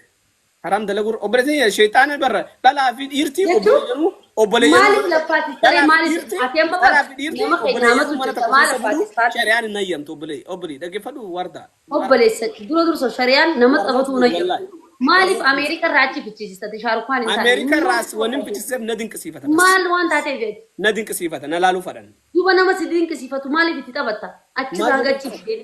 Haram dalaguur obboleettiin sheexaana barra dhalaa fi dhiirtii Jechuun obboleeyyanuu obboleeyyanuu maaliif laffaati saree maaliif ati amma dhalaa fi dhiirtii nama keenya obboleeyyanuu namatu mana jirta tokko maal keessa buluu laffaati taate shari'aan hin ayyamtu obbolee obbolee dhaggeeffadhu wardaa. Obboleessa dura dursa shari'aan nama xabatu na Wallaahi. jirtu maaliif Ameerika irraa achi fichisiistate Shaarukaan hin taane Ameerikaa irraas wanni fichisiiseef na dinqisiifata. Maal waan taateef jechi Na dinqisiifata na laaluu fadhan. Duuba nama si dinqisiifatu maaliif itti taphatta achirraa gachi fidee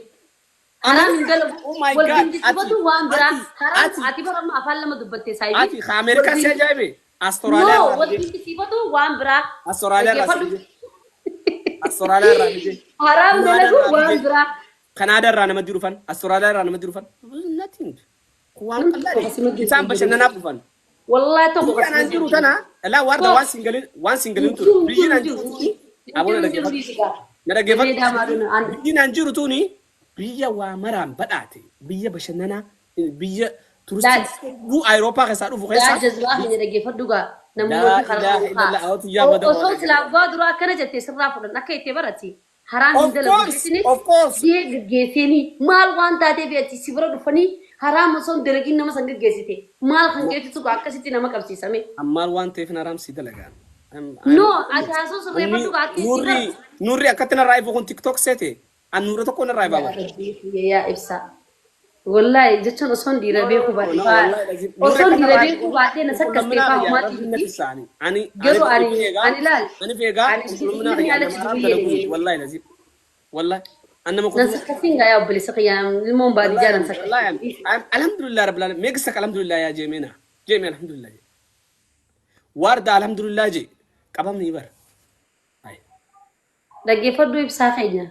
haraam hin galabu Oh my wal God. dinqisiifatu waan biraa haraam ati ati bara amma afaan lama dubbatte saayibii ati ka Ameerikaa si ajaa'ibe Austraaliyaa No irraa wal fide. dinqisiifatu waan biraa Austraaliyaa irraa si dhaggeeffadhu fide. Austraaliyaa irraa fide. Haraam Kanaadaa dalagu irraa waan fide. biraa. Kanaadaa irraa namatti dhufan. Austraaliyaa irraa namatti dhufan. Nothing. Waan Namni tokko qallaadhe. kasima Isaan jiru. bashannanaaf dhufan. Wallahi tokko Biyya kasima anaan jiru tana laa waarda Tokko. waan singalin ture. Jiru Biyyi jiru naan jiru. jiru tuni aboona Jiru jiru dhaggeeffadhu. dhiisigaa. Na dhaggeeffadhu. Jedhee daamaadhuun an Biyyi naan jiru tuni biyya waa maraan badhaate biyya bashannanaa biyya turistii Awurooppaa keessaa dhufu Yaa keessaa jazbaa keenya dhaggeeffadhu gaa Laa namoonni karaa ilaaha illallah awwatu yaa bada osoo silaa abbaa duraa akkana jettee sirraa fudhan akka itti barati haraan hin Of dalagu course, jettini of course. Gee gaggeessanii maal waan taateef ati si bira dhufanii haraam osoo hin dalagin nama san gaggeessite maal kan keetitu akkasitti nama qabsiisame. Ammaal waan ta'eef na raamsii dalagaan. No ati haasoo sirreeffadhu gaa akka itti Nurri bara. nurri akkatti narraa ifu kun TikTok seete an nurra tokko narraa ifaa bara. Yaa ibsaa. Wallahi jechuun osoon dhiira beekuu baadhee osoon dhiira beekuu baadhee na sakkastee faa humaatii Ani Garuu ani ilaal ani feegaa ani qulqullumina inni kiyyaa alatti nama haram durii dalaguu miti jedhee. wallahi lazim wallahi an nama Nan kutuu sakkasiin gaa yaa obboleessa kiyyaa ilmoon baadiyyaa nan wallahi sakkasiin. Alhamdulillah rabbil alamin meeqsak alhamdulillah yaa jeemena jeeme alhamdulillah waarda alhamdulillah jee qabamni bar. Dhaggeeffadhu ibsaa keenya.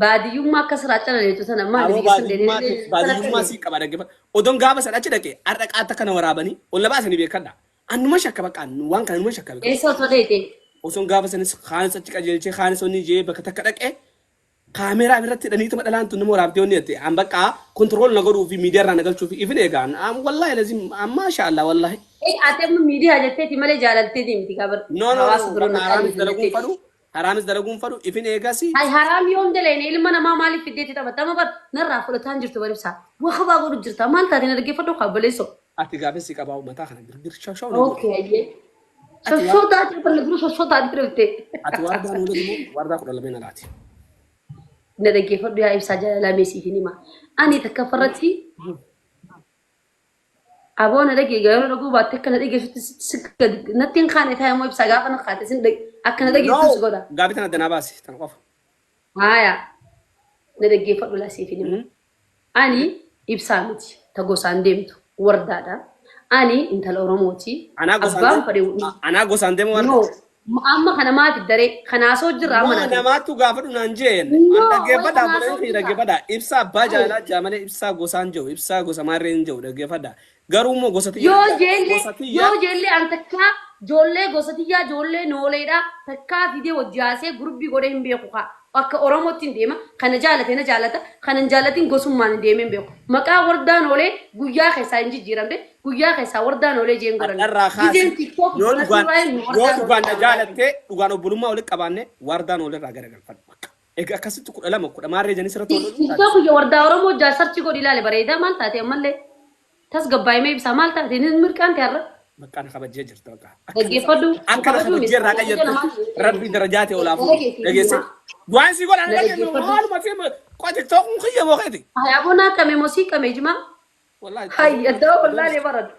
Baadiyyummaa akka siraa calaleetu sana maali Aboo biyya sun baadiyyummaa deemee baadiyyummaa sii qaba dhaggeeffadhu. Odoon gaafa san achi dhaqee har'a qaata kana waraabanii ol na baasanii beekadha. Annuma shakka bakka waan kana numa shakka beekadha. Eessa osoo dheete? Osoon gaafa sanis kaanis achi qajeelchee kaanis onni jee bakka takka dhaqee kaameeraa irratti hidhaniituma dhalaan tun nama waraabdee onni jette an bakka control na godhuu fi miidiyaa irraa na galchuu fi ifin eegaan wallahi lazim maasha Allah wallahi. Ati amma miidiyaa jetteeti malee jaalalteeti miti gabar. No no Hawaasa no biroo na haraamis qajeelchu dalaguun jetteeti. fadhu haraamis dalaguun fadhu ifin eegasi. Hay haraam yoom daleene ilma namaa maaliif fiddeetti taphatama bar narraa fudhataan jirtu bar ibsaa. Waa godhu jirta maal taate na dhaggeeffadhu kaabaleessoo. Ati gaafessi qabaa mataa kana girgir shawshaw na godhu. Okay ayyee. Shoshoo taate barna dura shoshoo taate dhufte. Ati waardaa nuula immoo waardaa 12 alaati. Na dhaggeeffadhu yaa ibsaa jaalalaa meesiif hin hima. Ani takka farratti Aboo na dhagee yeroo dhaguu baatte akka na dhageessutti si gadi natti hin kaane taa'e immoo ibsaa gaafa na kaate sin akka na dhageessu si godha. Gaabii tana danaa baasi tana qofa. Haaya na dhaggeeffadhu laa siif hin himu. Ani ibsaa miti ta gosaan deemtu wardaadha. Ani intala Oromooti. Anaa gosaan Abbaan fedhe anaa gosaan deemu warda. No, amma kana maaf daree kanaasoo jirra amma Moo naa namaatu gaafadhu naan jeen. No, An dhaggeeffadha wai obboleeyyan kanaasoo kiyya jirra. dhaggeeffadha. Ibsaa abbaa jaalalaa jaa malee ibsaa gosaan jiru ibsaa gosa maarree hin jiru dhaggeeffadha. Garuu immoo gosa tiyya Yoo jeelle gosa tiyya yoo jeelle an takkaa ijoollee gosa tiyyaa ijoollee nooleedha takkaa fidee wajji haasee gurbii godhee hin beeku kaa. Akka Oromootti hin deema kana jaalate na jaalata kana hin jaalatin gosummaan hin deemee hin beeku. Maqaa wardaa noolee guyyaa keessaa hin jijjiiramne guyyaa keessaa wardaa noolee jeen godhanne. Har'arraa kaasi Gizeen TikTok yoo banatu dhugaan irraa hin yoo wardaa dhugaan noolee na jaalatte dhugaan obbolummaa walitti qabaanne wardaan olirraa garagalfadhu. Bakka. Egaa akkasitti 12 kudha maarree janii sirratti wal loluu taate. TikTok kiyya wardaa Oromoo jaasarchi godhi ilaale bareedaa maal taate ammallee tasgabbaa'imee ibsaa maal taate ni mirqaan ta'e har'a. Bakka na kabajjee jirta bakka. Dhaggeeffadhu. Akka na Kabajuu miti. kabajjee irraa qayyartu rabbi darajaa ta'e olaaf dhageesse. Du'aan si godhan Na dhaggeessu dhaggeeffadhu. maaluma fi qoa TikTok kun kiyya moo keeti. Hayaaboo naa qame moo sii qame jimaa? Wallahi. Hay addaa wallaalee baradu.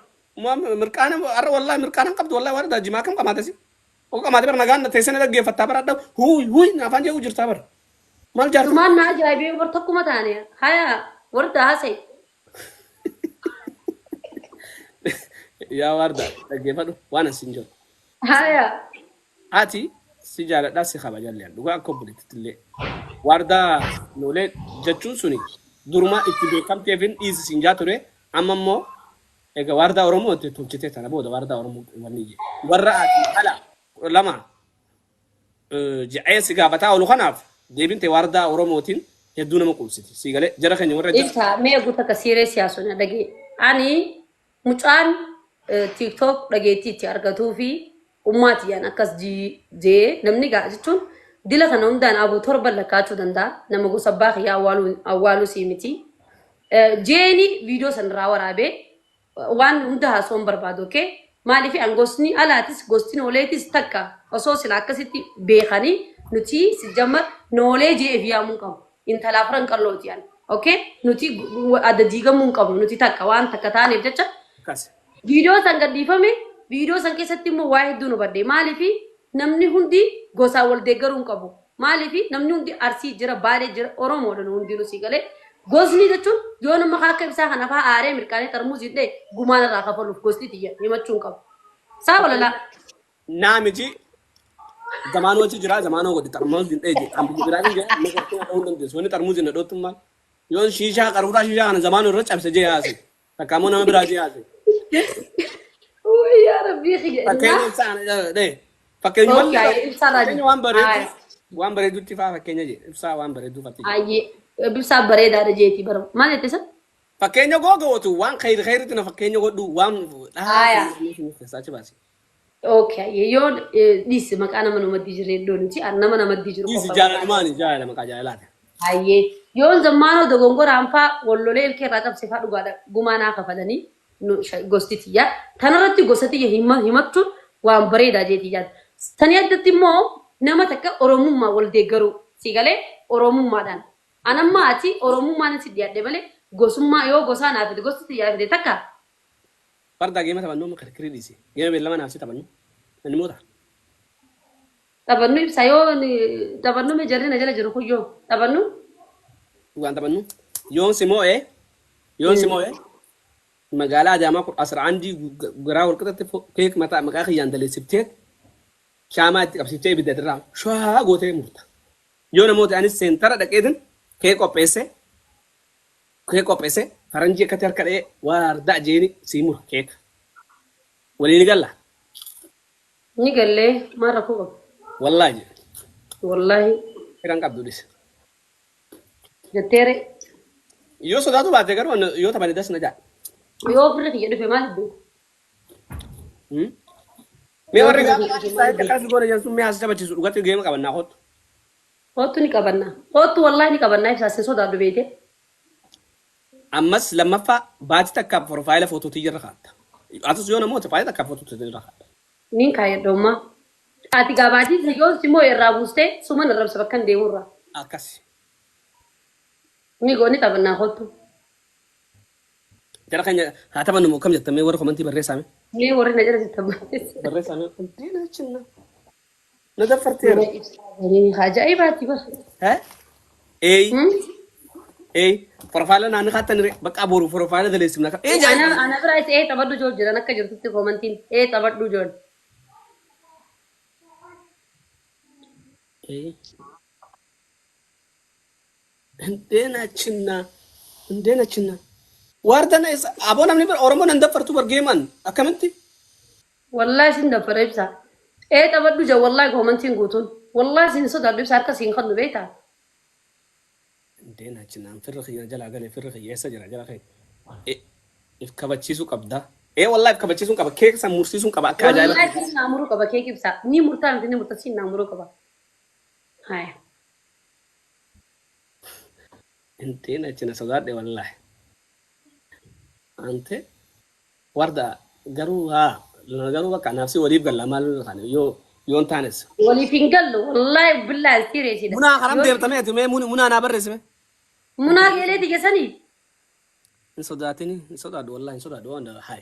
Mirqaana har'a wallahi mirqaana hin qabdu wallahi waan jimaa kam qamaate si. O qamaate bara nagaan teessee na dhaggeeffattaa bara adda huuy huuy afaan jedhu jirtaa bara. Maal jaartu? Tumaan na ajaa'ibee bar tokkuma taane haya warda haasa'e. Yaa warda dhaggeeffadhu waan asin jiru. Haya. Ati si jaaladhaa si kabajallee dhugaa akka obboleettitti illee. Wardaa noolee jechuun suni durumaa itti beekamteefin dhiisi siin jaa ture amma immoo egaa wardaa Oromoo itti tolchitee tana booda wardaa Oromoo wanni ije. Warra ati ala 12 je'ee si gaafataa oolu kanaaf deebiin ta'e wardaa Oromootiin hedduu nama quubsiti. Si galee jara keenya warra jara. Ibsa mee guuta akka siiree siyaasonni dhagee. Ani mucaan TikTok dhageettii itti argatuu fi ummaatiyyaan akkas jee namni gaa jechuun dila kana hundaan abuu torban lakkaachuu danda'a. Nama gosa abbaa kiyyaa awwaaluu sii miti. Jeeni viidiyoo sanarraa waraabee waan hunda haasoo hin barbaadu okay? Maaliif an gosni alaatis gosti nooleetis takka osoo sila akkasitti beekanii nuti si jammar noolee je'eef yaamuu hin qabu. Intala afran qallooti yaani. Okay? Nuti adda diigamuu hin qabnu nuti takka waan takka taaneef jecha Akkas. viidiyoo san gadhiifame viidiyoo san keessatti immoo waa hedduu nu badde. Maaliif namni hundi gosaan wal deeggaruu hin qabu. Maaliif namni hundi Arsii jira, Baalee jira, Oromoodha nu hundinuu sii galee. Gosni jechuun yoo nama akka ibsaa kana fa'aa aaree mirqaanee xarmuusii dhee gumaan irraa kafaluuf gosti tiyya himachuu hin qabu. Saa walalaa. Naa miti zamaanoo achi jira zamaanoo godhi xarmuus hin dheeje kan biyya biraa jira amma gartee dha'uu hin dandeessu wanni xarmuus hin dhootu maal yoon shiishaa qaruuraa shiishaa kana zamaanoo irra cabse jee haase takka immoo nama biraa jee haase. Wayyaa yaa rabbii kiyya. Fakkeenya ibsaa kana dhee fakkeenya Okay, ibsaa raajii. fakkeenya waan bareedu waan bareedutti faa fakkeenya jee ibsaa waan bareedu fakkeenya. Ayyee ibsaa bareedaadha jeetii bara. Maal jette isa? Fakkeenya googootu waan khayri khayritti na fakkeenya godhu waan Aya. keessaa achi baasi. Okay, ayyee yoo dhiisi maqaa nama namaddii jirre iddoo nuti nama namaddii jiru Dhiisi qofa. jaalalumaani jaalala maqaa jaalalaati. Ayyee yoon zammaanoo dogongoraan faa wallolee ilkee irraa cabse faa dhugaadha gumaa naa kafalanii gosti tiyya. Tanarratti gosa tiyya himachuun waan bareedaa jeetii yaadda. Tani addatti immoo nama takka Oromummaa wal deeggaruu si galee Oromummaadhaan. Anammaa ati Oromummaan si dhiyaadhe malee gosummaa yoo gosaa naa fide gosti tiyyaa fide takka. Farda geema taphannu kirkirii dhiisi. Geema beellama naaf si taphannu. Inni moota. Taphannu ibsa yoo taphannu mee jarri na jala jiru kun yoo taphannu. Dhugaan taphannu. Yoon si moo'ee yoon si moo'ee magaalaa Adaamaa kun asra andii garaa walqixatti keek mataa maqaa kiyyaan daleessiftee shaamaa itti qabsiiftee ibidda irraa shwaa gootee murta. Yoo namoota anis seentara dhaqeetin keek qopheesse faranjii akkatti harka dha'ee waardaa jeeni sii mura keeka. Waliin ni galla. Ni gallee maal rakkoo qabu? Wallaahi. Wallaahi. Firaan qabdu dhis. Jetteere. Yoo sodaatu baate garuu yoo taphanne das na jaa. Yoo ofirra kiyya dhufe maal beeku? Mee warri gaafa akkas goone jedhan sun mee as taphachiisu dhugatti geema qabannaa kottu. Kottu ni qabannaa. Kottu wallaahi ni qabannaa ibsaa sin sodaadhu beete. Ammas lammaffaa baatii takkaaf profaayila footoo irra kaa'atta. Atis yoo namoota baatii takkaaf footoo irra kaa'atta. Niin kaayadha ummaa. Ati gaabaatii yoo simmoo irraa buustee suman arrabsa bakka hin deemurraa. Akkas. Ni gooni taphannaa kottu. Jara keenya haa taphannu moo akkam jettan mee warra komantii barreessaa mee. Mee warri na jala jirtan barreessa. Barreessaa mee hundeen achinna. Na daffarteera. Nama ibsaa galii ajaa'ibaati bara. Eh? Eey. Eey. Profaayila naannoo kaattan bakka boru profaayila daleessifna. Ee Ana jaa. ana bira isa ee taphadhu jool jiran akka jirtutti koomantiin ee taphadhu jool. Eey. Hundeen achinna. Hundeen achinna. Waardan aboo namni bira Oromoo nan daffartu bargeeman akkamitti? Wallahi sin daffara ibsaa. Ee taphadhu jaa wallahi koomantiin guutuun. Wallahi sin sodaadhu ibsaa harka siin kannu beektaa. Hundeen achinna firri kiyya jalaa galee firri kiyya eessa jira jala kee. If kabachiisuu qabda. Ee wallahi if kabachiisuu qaba. Keeka san mursiisuu qaba akka ajaa'iba. Wallahi sin naamuruu qaba keek ibsaa. Ni murtaa miti ni murtaa sin naamuruu qaba. Haya. Hundeen achina sodaadhe wallahi. Ante warda garuu haa garuu bakka naafsi waliif galla maal kana yoo yoon taanes. Waliif hin gallu wallahi billahi sireesidha. Munaa karam deemtamee ati mee munaa naa barreessime. Munaa geeleeti keessanii. Hin sodaatini hin sodaadhu wallahi hin sodaadhu waan hay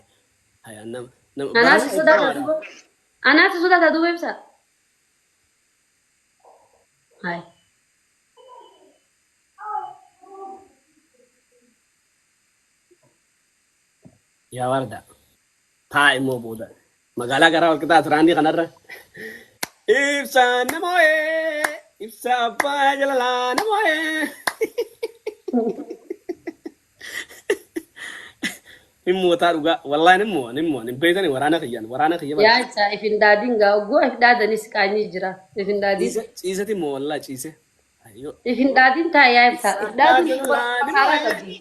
hay nama nama Anaas sodaata duuba. Anaas sodaata duuba ibsaa. Hai. Yaa warda taa immoo booda magaalaa garaa wal qixaa tiraandii kanarra. Ibsaan nama ho'ee ibsa abbaa jalalaa nama ho'ee. Hin mootaa dhugaa wallahi ni mo'a ni mo'a hin beektani waraana kiyyaan waraana kiyya bara. Yaa ibsaa if hin daadin gaa oggoo if daadanis qaanyii jira. If hin daadin. Ciise ciiseti moo wallahi ciise. Ayyoo. If hin daadin taa yaa ibsaa. If daadin haaraa qabdi.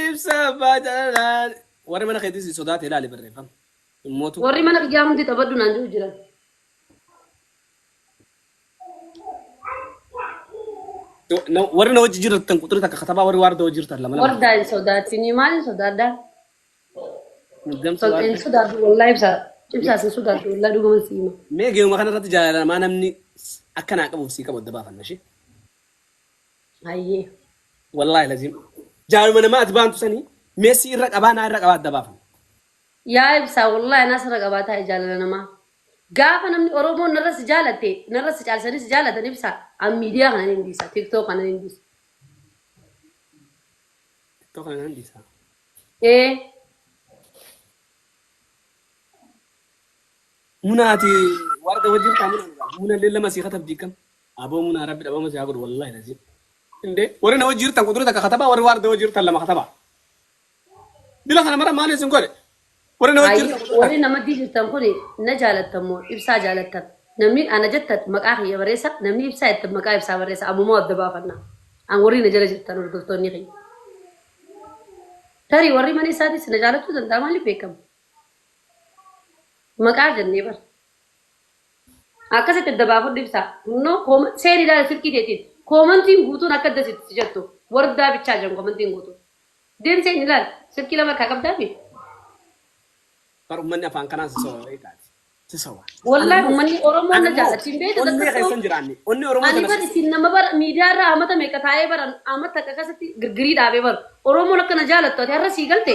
Ibsa abbaa jalalaa. Warri mana keetii si sodaate ilaali barreeffama. Hin mootu. Warri mana biyyaa hundi taphadhu naan jiru jiran. Warri na wajji jirtan quxurii takka katabaa warri waarda wajji jirtan lama lama. Wardaa hin sodaatinii maal hin sodaadhaa? Damsa Hin waarda. sodaadhu wallahi ibsaa. Ibsaas hin sodaadhu wallahi dhuguma si hima. Mee geemuma kanarratti jaalalamaa namni akka naa qabuuf sii qabu adda baafanna ishee. Hayyee. Wallahi lazim. Jaaluma namaa ati baantu sanii mee si irra qabaa naa irra qabaa adda baafanna. Yaa ibsaa wallahi anaa sirra qabaataa jaalala namaa. Gaafa namni Oromoon narra si jaalatte narra si caalsanii si jaalatan ibsaa. An miidiyaa kana hin dhiisa TikTok kana hin dhiisa. TikTok kana hin dhiisa. Ee Munaati warda wajjin taa munaa muna illee lama sii katabdi kam. Aboo munaa rabbi dhabama si haa godhu wallahi lazim. Indee warri na wajji jirtan quxurii takka katabaa warri warda wajji jirtan lama katabaa. Dila kana mara maali isin godhe? Warri na wajji hayyee jirtan quxurii warri takka. nama jirtan kun na jaalattan moo ibsaa jaalattan. Namni ana jettan maqaa kiyya barreessa namni ibsaa jettan maqaa ibsaa barreessa ammumaa adda baafanna. An warri na jala jirtan hordoftoonni kiyya. Tarii warri mana isaatis na jaalachuu danda'a maaliif beekama? Maqaa jennee bara. Akkasitti adda baafadhu ibsaa. Kunnoo seeri ilaala silkii teetiin. Koomantiin guutuun akka adda sitti jettu. Wardaa bichaa jedhan koomantiin guutuun. Deem seen ilaala. Silkii lama harkaa qabdaa mi? Bar uummanni afaan kanaan si soba beekaati. Si soba. Wallahi uummanni Oromoo Ani na immoo jaallatti hin beektu onnee takka keessan jiraanne. Onnee Oromoo Ani tana bar isin nama bara miidiyaa irraa amata meeqa taa'ee bara amata takka keessatti girgirii dhaabee bara Oromoon akka na jaalattu ati har'a sii galte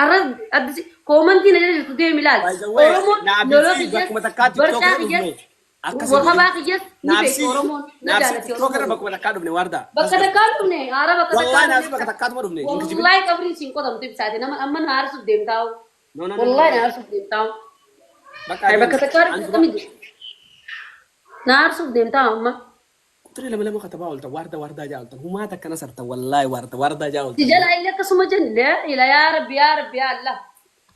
har'a addi koomantii na jala jirtu deemi ilaali. By the way, Oromoon naaf loloo fi kiyyaas bakkuma takkaa TikTok barcaa irra kiyyaas dhufne. Akkasii wakabaa kiyyaas ni Naaf beektu si Oromoon na naaf si jaalatti TikTok irra Oromoon. bakkuma takkaa dhufne warda. Bakka takkaa dhufne haara bakka takkaa Wallahi naaf si dhufne. bakka takkaatuma dhufne. Hin kijibin. Wallahi qabriin siin qotamtu ibsaate nama amma na aarsuuf deemtaa'u. No no no. Wallahi na aarsuuf deemtaa'u. Bakka Ay bakka takkaa dhufne adeemsa. akkamitti? Na aarsuuf deemtaa'u amma. Quxurii lama lama katabaa ooltan warda wardaa jaa ooltan humaa takka na sartan wallahi warda wardaa jaa Si ooltan. jala illee akkasuma jenne ila yaa rabbi yaa rabbi yaa Allah.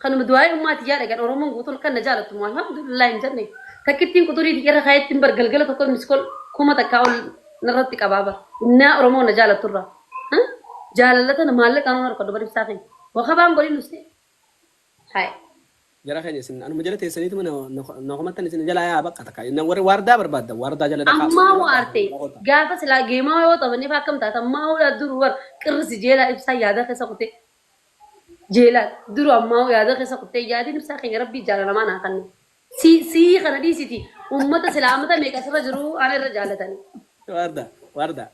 Kanuma du'aa ummaati yaa dhagan Oromoon guutuun kan na jaalattu moo alhamdulillah hin jenne. Takkittiin quxurii irra kaayetti bar galgala tokko miskol kuma takkaa ol narratti qabaa bar. Innaa Oromoon na jaalattu irraa. Jaalala tana maallaqaan waan harka dubar ibsaa keenya. Wakabaan godhin uste. Hai. Jara keenya isin anuma jala teessaniitu na komattan isin jala yaa bakka takka warri waardaa barbaadda waardaa jala dhaqaa. Ammaa waarte gaafa silaa geemaa yoo taphanne faa akkam taata ammaa hoo duru war qirrisi jeelaa ibsaa yaada keessa kutee jeelaa duru ammaa hoo yaada keessa kutee yaadin ibsaa keenya rabbii jaalalamaa naa kanne. Si si kana dhiisiti ummata silaa amata meeqa sirra jiru ana irra jaalatani. Waardaa waardaa.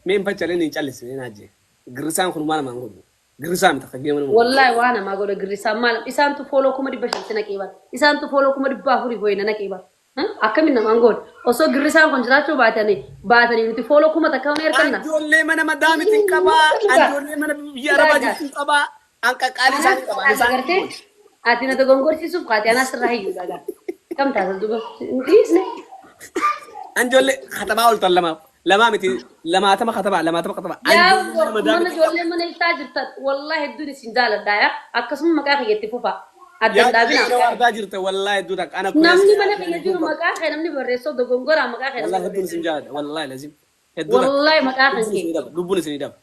Mee hin faccaleen hin callisne naa jee. Girrisaan kun maal namaan godhu. Girrisaa miti akka geema nama. Wallaahi waa namaa godha girrisaan maal isaantu follow 500,000 si naqee bara. Isaantu follow 400,000 wayii na naqee bara. Akkamiin namaan goone osoo girrisaan kun jiraachuu baatanii baatanii nuti follow 1000 ni arganna. Ijoollee mana madaamiti hin qabaa. Ijoollee mana biyya arabaa jirtu hin qabaa. An qaqqaalii isaanii qaba. Ani isaan Agartee ati na dogongorsiisuuf kaate anaa sirraa hiyyuu dhagaa. Kam taata duuba hin dhiisne. An ijoollee katabaa ooltan lamaaf. Lamaa miti lamaatama katabaa lamaatama katabaa. An Yaa ijoollee mana mana madaamiti ijoollee mana ibsaa jirtan wallahi hedduun isin jaaladha yaa akkasuma maqaa kiyya itti fufa adda Yaa hin dhaabinaa ijoollee maqaa waardaa jirta wallahi hedduu takka ana Namni mana kiyya jiru maqaa kee namni barreessoo dogongoraa maqaa kee namni Wallahi hedduun isin barreessoo. jaaladha wallahi lazim. Hedduu takka. Wallahi maqaa kan Lubbuun kee. isinii daba. Lubbuun isinii daba.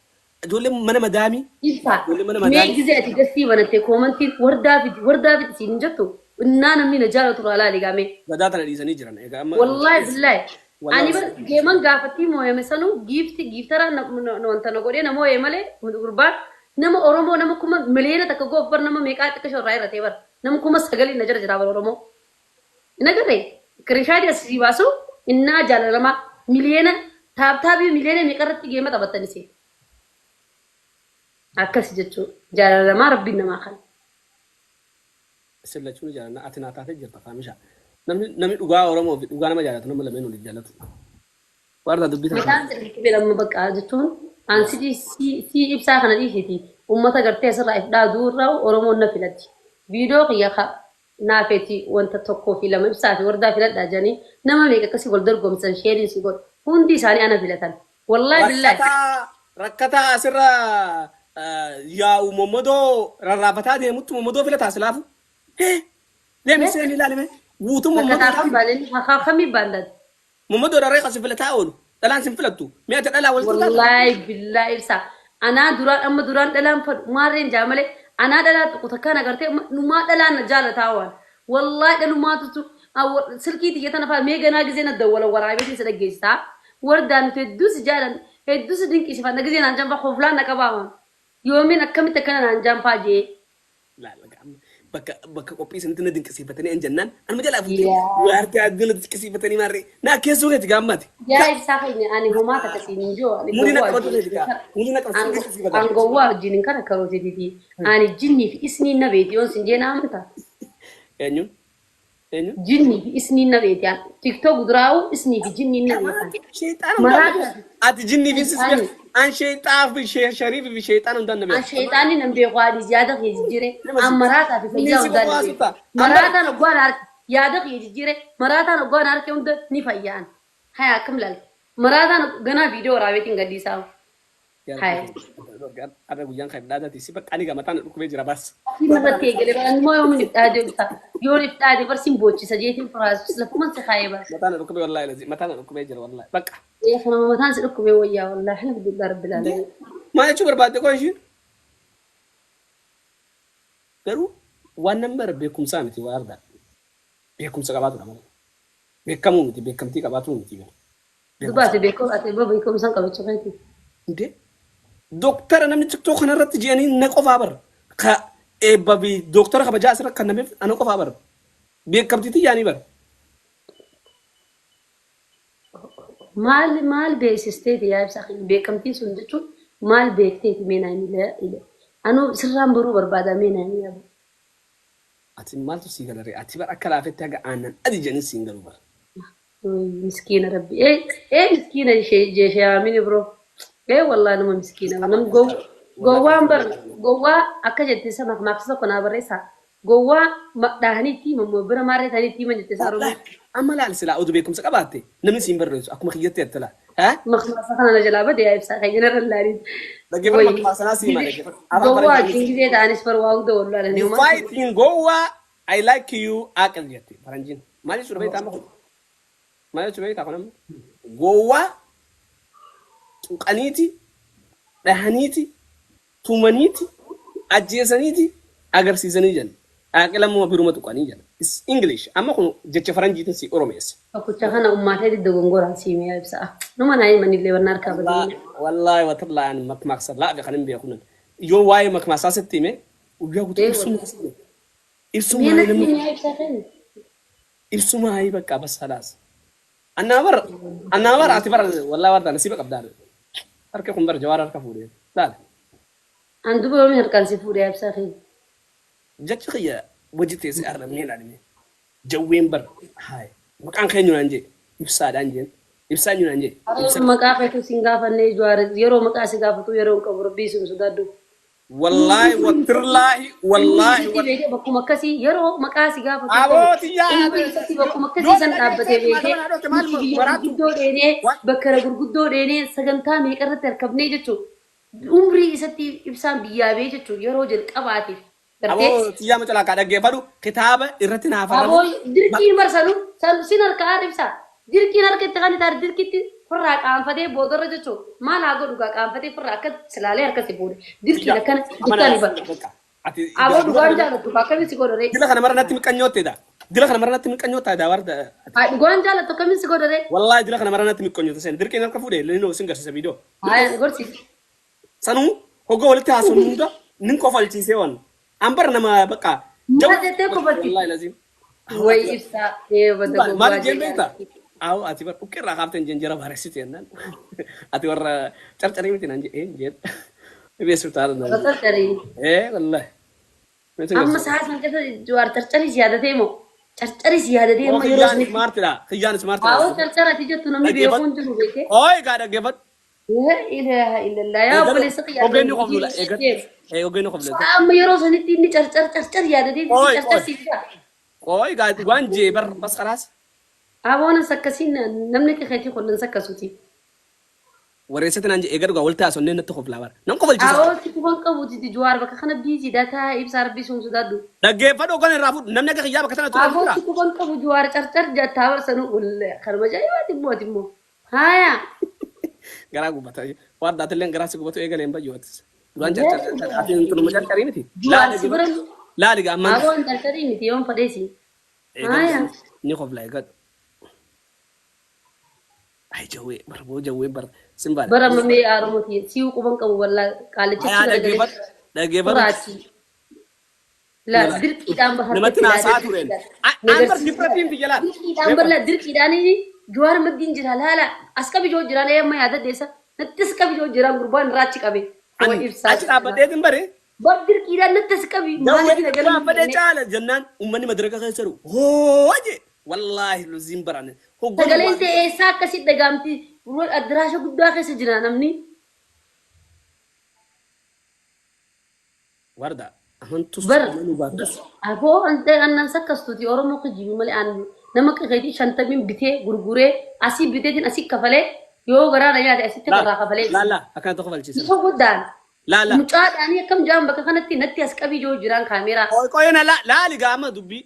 Ijoollee mana madaamii. Ibsaa Ijoollee mana mee madaamii. gizee ati gastii banatte koomantiin wardaa fidi wardaa fidi siin hin jettu innaa namni na jaalatu irraa laali gaamee. Gadaa tana dhiisanii jiran. Egaa amma. Wallahi billahi. Ani Wallahi. bar geeman gaafattii mooyame sanuu giifti giiftaraa wanta na godhee na mooyee malee gurbaan nama Oromoo nama 1,000,000 goof bar nama meeqaa xiqqishoo irraa irratee bar nama 9,000 na jala jira bar Oromoo. Hin agarree kirishaadii as sii baasu innaa jaalalamaa miliyoona taaptaabii miliyoona meeqa irratti geema taphattan isin. Akkas jechuun jaalalamaa rabbiin namaa kana. Isin lachuu ni jaalanna ati naa taatee jirta kaamisha. Namni namni dhugaa Oromoo fi dhugaa nama jaalatu nama lameen waliin jaalatu. Waardaa dubbii tana. Mataan sirriitti beelama bakka jechuun an si si ibsaa kana dhiisiti uummata gartee asirraa if dhaaduu irraa Oromoon na filatti. Viidiyoo kiyya ka naafeeti wanta tokkoo fi lama ibsaa fi wardaa filadhaa jedhanii nama meeqa akkasii wal dorgomsan sheeriin si godhu hundi isaanii ana filatan. Wallaahi billaahi. Rakkataa rakkataa asirra yaa'u momodoo rarraafataa deemutti momodoo filataa silaafu. Deemi seeni ilaalime. Guutuu Rakkataa momodoo kan baananii kamii baandan. momodoo rarree kan si filataa oolu. Dhalaan sin filattu. Mi'a ati dhalaa walitti taata. Wallaahi billaahi ibsaa. Anaa duraan amma duraan dhalaan fadhu maarreen jaa malee anaa dhalaa tokko takkaan agartee numaa dhalaan na jaalataa waan. Wallaahi dhalumaatutu silkii tiyya tana fa'aa mee ganaa gizee na dawwala waraabeetiin si dhaggeessisaa. Wardaan nuti hedduu si jaalan hedduu si dinqisiifanna gizee naan janfaa koflaan na qabaa waan. Yoomiin akkamitti akkana naan janfaa jee. Laala gaama. Bakka bakka qophii isinitti na dinqisiifatanii an jennaan anuma jalaa fuutee Yaa. waartii adduna dinqisiifatanii maarree naa keessoo keeti gaammati. Yaa ibsaa keenya ani homaa takka siin hin jiru ani Murii na gowwaa qabatu wajjin keeti gaa. Murii na qabatu dinqisiifatan. an gowwaa wajjin hin kana karootitiiti. Ani jinnii fi isniin na beeti yoon sin jee na amantaa. Eenyuun? Eenyuun? Jinnii fi isniin na beeti. TikTok duraa'u isnii fi jinniin na beekan. Sheexaana hundaan Maraata. Ati jinnii fi sis Ani. An sheexaa fi shariif fi sheexaana hundaan na An beeku. sheexaanni nan beeku haadhi yaada kee jijjiire. An maraataa fi fayyaa Inni si hundaan na qofa beeku. suuta. Maraataan hoggaan harka yaada kee jijjiire. Maraataan hoggaan harka hunda ni fayyaan. Haya akkam ilaalte. Maraataan ganaa viidiyoo waraabeetiin gadhiisaa. Haya. Arra guyyaan kan dhaadate si bakka ani gamataan dhukkubee jira bas. Irratti eegale bara immoo yoomin if dhaade ibsa. Yoon if dhaade barsiin boochisa jeetiin firaas lafuman si kaayee bara. Mataan dhukkubee wallahi lazi mataan dhukkubee jira wallahi bakka. Ee kana mataan si dhukkubee wayyaa wallahi alhamdulillah rabbil alamin. Maal jechuu barbaadde koo ishiin? Garuu waan nama bara beekumsaa miti waa argaa. Beekumsa qabaatudha malee. Beekamuu miti beekamtii qabaatuu miti. Duba ati beekum ati immoo beekumsa hin qabachuu keeti. Inde doktara namni TikTok kanarratti ji'anii na qofaa bara. Ka eebba fi doktara kabajaa asirra kan nameef ana qofaa bara. Beekamtii xiyyaanii bara. Maal maal beeksisteeti yaa ibsaa keenya beekamtiin sun jechuun maal beekteeti mee naa himi ila. Anuu sirraan baruu barbaada mee naa himi yaa. Ati maaltu sii galaree? Ati bara akka laafetti haga aannan adi jedhanii siin galu bara. Miskiina rabbi. Ee ee miskiina ishee ishee yaamini bro. Ee wallahi nama miskiina. Nam gowwaan bar gowwaa akka jette sana maaqsa tokko naa barreessaa. Gowwaa dhahanii itti himamu bira maarree ta'anii itti himan jette isaa Oromoo. Amma laal silaa oduu beekumsa qabaatte namni siin barreessu akkuma kiyyatti jette laa. Haa? Maqmaasa kana na jalaa bade yaa ibsaa keenya narra ilaaliin. Dhaggeeffadhu maqmaasa sanaa sii hima dhaggeeffadhu. Afaan Gowwaa faranjii. wajjin gizee ta'anis bar waa hunda wallaalanii You homaa. fighting gowwaa I like you aqil jette faranjiin. Maal jechuudha beektaa amma kun? Maal jechuudha beektaa kun amma? Gowwaa tuqaniiti dhahaniiti tumaniiti ajjeesaniiti agarsiisanii jenna. Aqila immoo biruma tuqanii jenna. It's English. Amma kun jecha faranjiitiin si oromeessa. Tokkicha kana ummaatee didda gongoraan siimee yaa ibsaa. Numa naa himanillee wanna harkaa badanii. Wallaahi watallaahi ani makmaaksa laafi kan hin beekunan. Yoo waa'ee makmaaksaa sitti hime guyyaa guutuu ibsuma ibsuma Mee natti namni himi yaa ibsaa keenya. ibsuma hayi bakka bas halaas. Annaa bar annaa bar ati bar wallaahi warda nasiiba qabdaa. Harka kun bar jawaar harka fuudhee. Laala. An duba yoomiin harkaan si fuudhe ibsaa kiyya. Jechi kiyya wajji teessee arrabnee ilaalime. Jawween bar haay maqaan kee eenyu naan jee ibsaadhaan jeen. Ibsaa eenyu naan jee Har'a ibsa. Maqaa keetu sin gaafannee Jawaar yeroo maqaa si gaafatu yeroo hin qabu rabbii sin sodaadhu. Wallaahi wattirlaahi Umrii wallaahi isatti beekee bakkuma akkasii yeroo maqaa si gaafatu hin qabu. Aboo tiyyaa Umrii isatti bakkuma yoo akkasii san dhaabbatee dhageessee beekee maatama naa dhoote maal nuti biyya maraattu gurguddoo dheenee waan bakka gurguddoo dheenee sagantaa meeqa irratti argamnee jechuudha. Umrii isatti ibsaan biyyaa bee jechuudha yeroo jalqabaatiif gartee. Aboo tiyyaa macalaa kaa dhaggeeffadhu kitaaba irratti naa farramu. Aboo dirqiin barsanu sin harka haadha ibsaa. Dirqiin harka itti kan itti dirqitti firraa qaanfatee boodarra jechuun maal haa godhu gaa qaanfatee firraa akka silaalee harka si fuudhe. Dirqiin Tiyyaa akkana amana jettaan ifa. bakka ati Aboo dhugaan jaalattu akkamiin si godhare? Dila kana mara natti miqqanyootteedha. Dila kana mara natti miqqanyoottaa warda. Haa dhugaan jaalattu akkamiin si godhare? Wallaahi dila kana mara natti miqqanyoota seen dirqiin harka fuudhe linoo sin garsiisa viidiyoo. Haa gorsi. Sanuu hogga walitti haasofnu hunda nin kofalchiisee waan. An bara nama bakka. Maal jettee kofalchiiste? Wallaahi laziim. Way ibsaa ee bada Maal gowwaa jeen jedhaa. beektaa? Awo ati bar dhukkee irraa kaafteen jeen jara bareessite jennaan. Ati warra carcarii miti naan jedheen jeen. Beessu taala naan jedhe. Carcarii. Ee wallaahi. Amma sa'a san keessa Jawaar carcarii si yaadatee moo? Carcarii si yaadatee amma yeroo Kiyyaan sanitti. ismaartidha. Kiyyaan ismaartidha. Awoo carcarati jettu namni beeku hin jiru beekee. Ooyi gaa dhaggeeffadhu. Laa ilaaha illallah yaa obboleessa kiyya Ogeenni qoflula. Ogeenni qoflula. Amma yeroo sanitti inni carcar carcar yaadatee Ooyi carcar ooyi. si jira. Ooyi gaa waan jee bar bas khalaas. Aboon sakkasiin namni keetii kun nan sakkasuti. Warreessatti naan jee eega dhugaa walitti haasofnee natti qoflaa bara. Nan qofalchiisa. Aboo si kufan qabu titi Jawaar bakka kana biizii dataa ibsaa rabbii sun sodaadhu. Dhaggeeffadhu ogeen irraa fuudhu namni akka kiyyaa bakka tana ture Aboo jira. si kufan qabu Jawaar carcar jettaa barsanu kanuma ajaa'ibaati immoo ati immoo. Haaya. Garaa gubata. Waan daatilleen garaa si gubatu eegaleen bayyoo atis. Duraan carcar carcar ati tunuma carcarii miti. Jawaar si bira Laali gaa ammaan. aboon carcarii miti yoon fadheesi. Haaya. Ni qoflaa eegadhu. Ay jawwee bara boo jawwee bara sin baala. Bara mamee Oromooti si'uu quban qabu wallaa qaalicha Ayaa si dhaggeeffadhu dhaggeeffadhu. Furaachi. La dirqiidhaan bahar. Namatti naasaa tureen. An bar difratiin biyya laal. Dirqiidhaan barla dirqiidhaan Jawaar maddiin jira laala as qabi joo jira lee amma yaadadheessa natti as qabi joo jira gurbaan irraa achi qabe. Ani achi dhaabbadheetin bare. Bar dirqiidhaan natti as qabi. Jawwee waan fedhe caala jennaan uummanni madaraka keessa jiru hoo jee wallaahi luziin barane. Sagaleen ta'e eessaa akkasii dhagaamti addiraasha guddaa keessa jira namni. Warda amantus Bar amanuu baattus. Aboo annan sakkastuuti Oromoo kijibu malee an nama keetii shantamiin bitee gurguree asii biteetiin asii kafalee yoo garaa na nyaate asitti irraa kafalee. Laala akkana tokko falchiisa. Isa guddaan. Laala. Mucaadhaanii akkam jiraan bakka kanatti natti as qabii joo jiraan kaameeraa. Qoy qoy na laali gaama dubbii.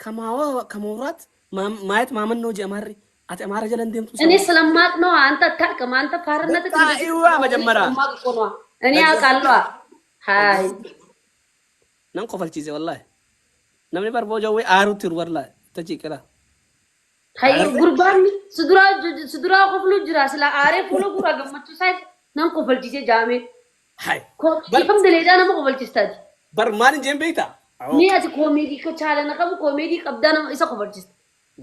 Kamaawa kamawraat maayet maamannoo jee amaarri ati amaara jalan deemtu. እኔ ስለማቅ ነው። አንተ አታውቅም። አንተ ፋርነት በቃ ይዋ መጀመሪያ ስለማቅ እኮ ነዋ። እኔ አውቃለሁ። ሀይ Nan kofalchiise wallaahi. Namni barboo jawwee aarutti jiru wallaahi tachiiqira. ሀይ ጉርባን ስዱራ ስዱራ ኮፍሉ ጅራ ስለ አሬ ፉሎ ጉራ ገመቹ ሳይ ነን ኮፈልቺሴ ጃሜ Hai. ኮፊም ደሌዳ ነመ ኮፈልቺስታቲ Bar maal hin jeen beektaa? ኒ አቲ ኮሜዲ ከቻለ ነቀቡ ኮሜዲ ቀብዳ ነመ ኢሰ ኮፈልቺስት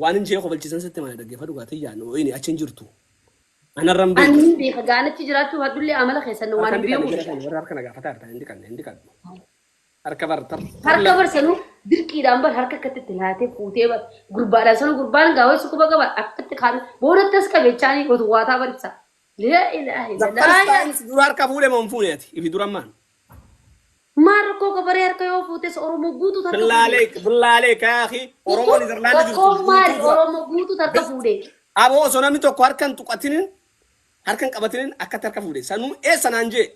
Waan hin jee kofalchiisan sitti mana dhaggeeffadhu dhugaatii yaadnu inni achi hin jirtu. Anarran beeku. አኒ ቤከ ጋነች ጅራቹ ሀዱሌ አመለ ከሰነ ዋን Harka ቢዩ warra harka na gaafataa jirtan hin dhiqanne hin dhiqanne. Harka bar tar. Harka barsanu dirqiidhaan bar harka akkatti laatee fuutee bar gurbaadhaan sanu gurbaan gaawee suquba qaba akkatti kaame boodatti as qabechaanii otu waataa baribsa. Laa ilaaha illallah. Dura harka fuudhee moo hin fuune ati? Ifi dura maan? Maal rakkoo qabaree harka yoo fuutes Oromoo guutuu harka fuudhee. Billaalee billaalee kaakii Oromoo Niizerlaandii jirtu. Rakkoon maali Oromoo guutuu harka fuudhee. Aboo osoo namni tokko harka hin tuqatinin harka hin qabatinin akkatti harka fuudhe. Sanuu eessa naan jee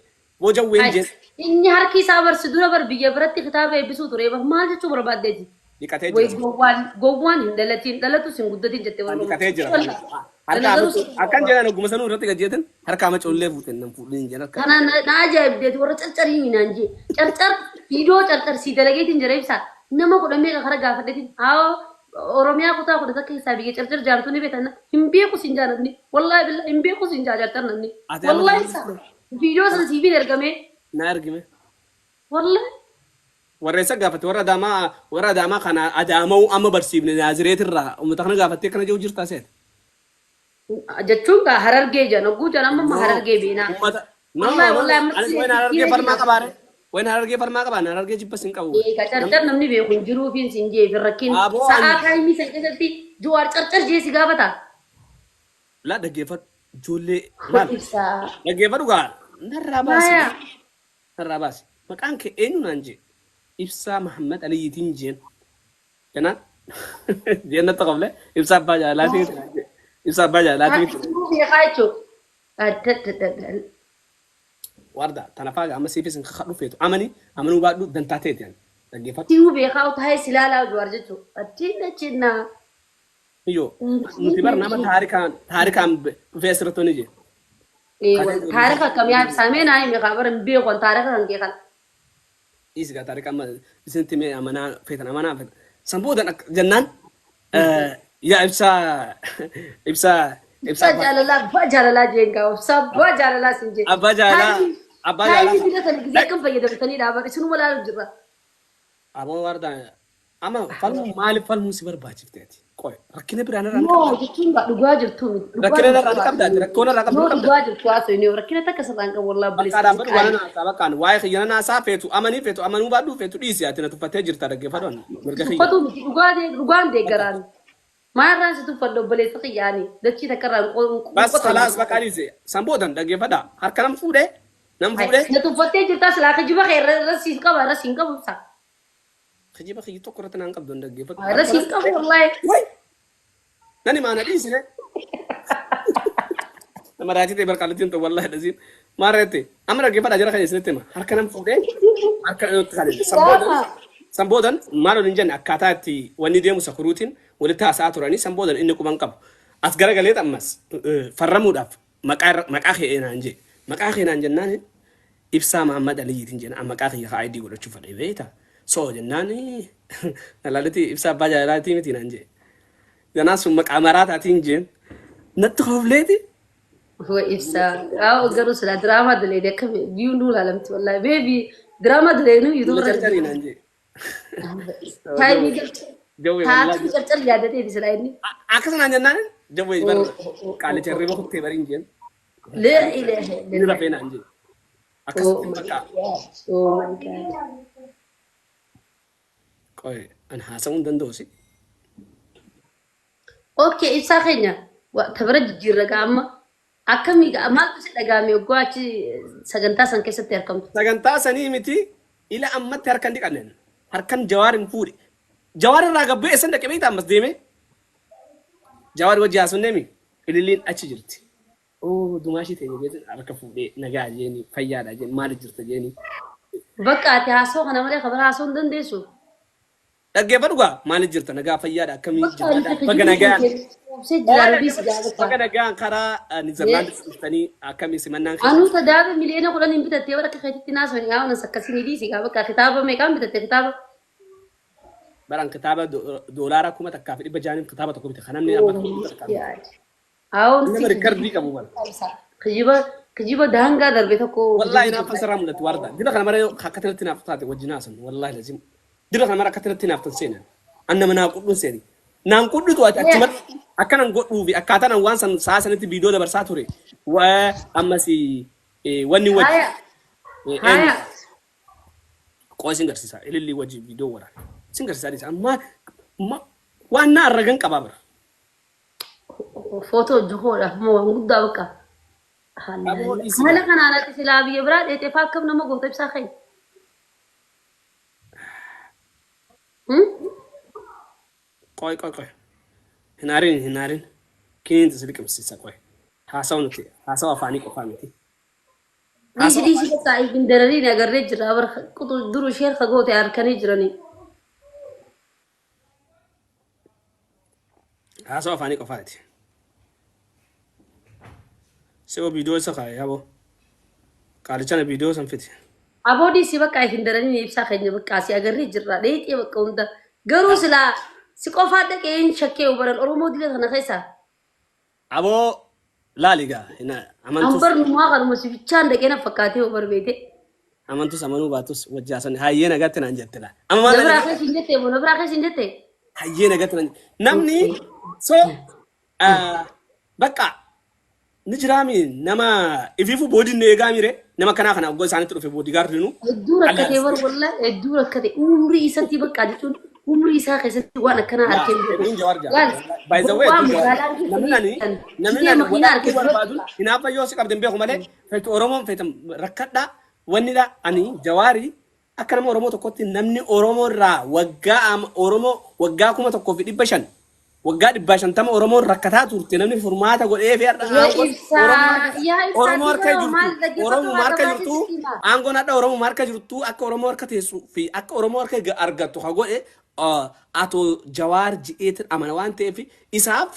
boojawween jee Inni harki isaa barsi dura bar biyya biratti kitaaba eebbisuu ture maal jechuu barbaaddeeti. dhiqatee Way jira. gowwaan gowwaan hin dhalatiin dhalatus hin guddatin jettee warra Dhiqatee jira. Harka akkan jedhan ogguma sanuu irratti gajjeetin harka ama collee fuuten nan fuudhin jedhan harka. Kana na ajaa'ibdeeti warra carcarii minaan jee carcar viidiyoo carcar sii dalageetiin jira ibsaa nama kudha meeqa kara gaafadheetiin haa Oromiyaa kutaa kudha takka keessaa biyya carcar jaamtu ni beektan hin beeku sin jaa namni wallaahi billaa hin beeku sin jaa carcar namni Ati amma wallaahi ibsaa viidiyoo san siifiin ergamee Na argime. wallaahi Warra isa gaafate warra Adaamaa warra Adaamaa kana Adaama'uu amma barsiifne Naazireetirraa uummata kana gaafattee kana jiru jirtaa seet. Jechuun gaa harargee jedhan hogguu jedhan amma harargee beenaa Uummata No, Wallahi no, wallahi amma anis wayin harargee falmaa qabaare. Wayin harargee falmaa qabaa, harargee jibbas hin qabu. Eega carcar namni beeku hin jiruu fi hin jee fi rakkin Aboo sa'aa ani taayimii san keessatti Jawaar carcar jee si gaafata. Laa dhaggeeffadhu ijoollee laal Ibsaa. dhaggeeffadhu gaa narraa baasi Maaya. narraa baasi maqaan kee eenyu naan jee Ibsaa Mahammad Aliyyiitiin jeen kanaan jeen natti qable Ibsaa abbaa jaalalaatii miti naan jee Ibsaa abbaa jaalalaatii miti naan jee. Jiruu beekaa jechuudha. Adda adda adda. Warda tana faa amma siifis hin kakadhu feetu amani amanuu baadhu dantaa teeti ani dhaggeeffadhu. Jiruu beekaa taa'ee si ilaalaa Jawaar jechuudha. Achiin achiin. Iyyoo nuti bar nama taarikaan taarikaan dhufee asirratti ni jee. Taarika akkamii ibsamee naa hime kaa bara hin beeku taarika kan kee kana. Dhiisi gaa taarika amma isinitti mee amanaa feetan amanaa feetan. San boodan akka jennaan yaa ibsaa ibsaa ibsaa Abbaa abbaa jaalalaa abbaa jaalalaa jeen gaa obsa abbaa jaalalaa sin jeen. abbaa jaalalaa abbaa Taayimii jaalalaa. dila sana gisee akkam fayyadamtanii dhaaban isinuma laalu jirra. Aboo warda amma falmuu maaliif falmuu si barbaachifte ati? Qoy rakkina biraan irraa ni Moo qabda. jechuun gaa dhugaa jirtu miti. Dhugaa Rakkina jirtu irraa ni qabda ati rakkoon irraa qabdu Yoo ni qabda. dhugaa jirtu haasoo inni rakkina takka sirraan qabu wallaahi Bakka obboleessa dhaabbadhu waan qaali. naasaa bakkaan waa'ee kiyyana naasaa feetu amanii feetu amanuu baadhu feetu dhiisi ati na tuffattee jirta dhaggeeffadhu ani mirga kiyya. Tuffatu miti dhugaa dhugaan deeggaraan. Maalirraan si tuffadha obboleessa kiyyaani dachii takka irraan Bas qotamu. khalaas bakka dhiisi san boodan dhaggeeffadha harka nam fuudhee nam fuudhee Na tuffattee jirtaa silaa kijiba kee irra siif qaba irra siin qabu ibsa. kijiba kiyya tokko irratti naan qabdu hin dhaggeeffadhu. Irra siin qabu wallaahi. Way nani maana dhiisine nama raajii ta'e barqaalattiin ta'u wallaahi dhasiin maarreetti amma dhaggeeffadha jara kan isinitti hima harka nam fuudhee harka namatti kaadhe san boodan san boodan maal waliin jenne akkaataa itti wanni deemu sakuruutiin walitti haasa'aa turanii san boodan inni quban qabu as garagalee ammas farramuudhaaf maqaa maqaa kee naan jee maqaa kee naan jennaan Ibsaa Mahammad Aliyyiitiin jenna maqaa kiyya haa ID godhachuu fedhe beekta so jennaan alaaliti ibsaa abbaa jaalalaatii miti naan jee janaan sun maqaa maraataatiin jeen natti hofleeti. Huwa ibsa. Haa garuu silaa diraamaa daleedee akka biyyoon duula lamti wallaahi. Beebi diraamaa daleeduu Fuula yuutuuba irra carcarii naan jee. Taayimii galcha. Jawwee Taatu wallaahi. carcar yaadateeti silaa inni. Akkasuma jennaan jawwee bar qaalicha hirriba kuttee bariin jeen. Laa ilaaha Inni illallah. rafee naan jee. Oh Akkasitti my bakka God. Oh my God. qoy an haasa'uu hin danda'u si. Okay, ibsaa keenya tabara jijjiirra gaa amma akkamii gaa maaltu si dhagaame yogguu achi sagantaa san keessatti argamtu? Sagantaa sanii miti ila ammatti harkan dhiqanneen harkan jawaar hin fuudhe. Jawaar irraa gabbee eessan dhaqee beektaa ammas deemee jawaar wajji haasofneemi ililliin achi jirti. Oo dumaashii teenya jeetin harka fuudhee nagaa jeeni fayyaadha jeeni maali jirta jeeni. Bakka ati haasoo kana malee kabara haasoo hin dandeessu. Dhaggeeffadhu gaa maali jirta nagaa fayyaadha akkamii Bakka ani jabaadha takka baga jiru nagaan. obsee jira rabbii si Baga gaafata. nagaan karaa Niizerlaandis dhuftanii akkamii simannaan keessa. Anuu tadaaba 10 miliyoona hin bitattee warra akka keetitti naasoo hin haawwan akkasii ni dhiisi gaa bakka kitaaba meeqaan bitatte kitaaba? Baraan kitaaba $1,600 kitaaba tokko bite kan namni amma tokko bite. Haawwan Nama rikkardii qabu bara. Kijiba kijiba daangaa darbe tokko. Wallahi naaf asirraa mul'atti waarda. Dira kana mara akka kanatti naaf taate wajjin haasan wallahi lazim. Dira kana mara akka kanatti naaf tan seenan. An nama naa qudhuun seeni. Naan qudhutu ati achumatti akkanan godhuu fi akkaataan an waan san sa'a sanitti viidiyoo dabarsaa ture. Waa ammas wanni wajji. Haya haya. Qoo isin garsiisa. Ilillii wajji viidiyoo waraana. Isin garsiisaa dhiisa. Amma waan naa arragan qabaa bara. Footoo johoodhaaf moo waan guddaa bakka. Aboo dhiisi. Haala kanaan ati silaa biyya biraa dheetee faa akkam nama goota ibsaa keenya. Qoy qoy qoy. Hin aarin hin aarin. Kiniinti si liqimsiisa qoy. Haasawa nuti haasawa afaanii qofaa miti. Dhiisi dhiisi bakka hin darariin agarree jira bara quxu duru ishee harka goote harkanii jiranii. Haasawa afaanii qofaati. Si'oo viidiyoo isa kaa'e aboo. Qaalichana viidiyoo san fiti. Aboo dhiisi bakka hin darariin ibsaa keenya bakka asii agarree jirra dheexee bakka hunda garuu silaa si qofaa dhaqee hin shakkee hubaran Oromoo dila kana keessa. Aboo laali gaa hin amantus Ambar numaa kanuma si bichaan dhaqee na fakkaatee hubar beete. Amantus amanuu baatus wajji haasan hayyee nagaatti naan jette laa. Amma maal Na biraa naan keessa hin jette moo na biraa keessa hin jette? Hayyee nagaatti naan jette. Namni so bakka Ni jiraami nama ifiifu boodiin eegaa mire nama kanaa kana oggoo isaanitti dhufe boodigaardinu. Hedduu rakkatee bar wallahi hedduu rakkate umrii isatti bakka jechuun umrii isaa keessatti waan akkanaa Yaa arkee hin beeku. hedduun Jawaar Laal jaalladha. By the way gowwaa hedduun Jawaar magaalaa jaalladha. Namni ani keessa namni jigee ani makiinaa godhachuu arkee barbaadu hinaafa yoo si qabde hin beeku malee feetu Oromoon feetu rakkadhaa wanni dha ani Jawaarii akka nama Oromoo tokkotti namni Oromoo irraa waggaa Oromoo waggaa 1500 waggaa 150 Oromoon rakkataa turte namni furmaata godhee fi har'a Yaa aangoon ibsaa Oromoo harka yaa ibsaa Oromoo harka ati maal jirtu dhaggeeffatu Oromoo haa harka gabaasee jirtu sitti himaa. aangoon hadha Oromoo harka jirtu akka Oromoo harka teessu fi akka Oromoo harka argattu ha godhe atoo Jawaar ji'eetin amana waan ta'eef isaaf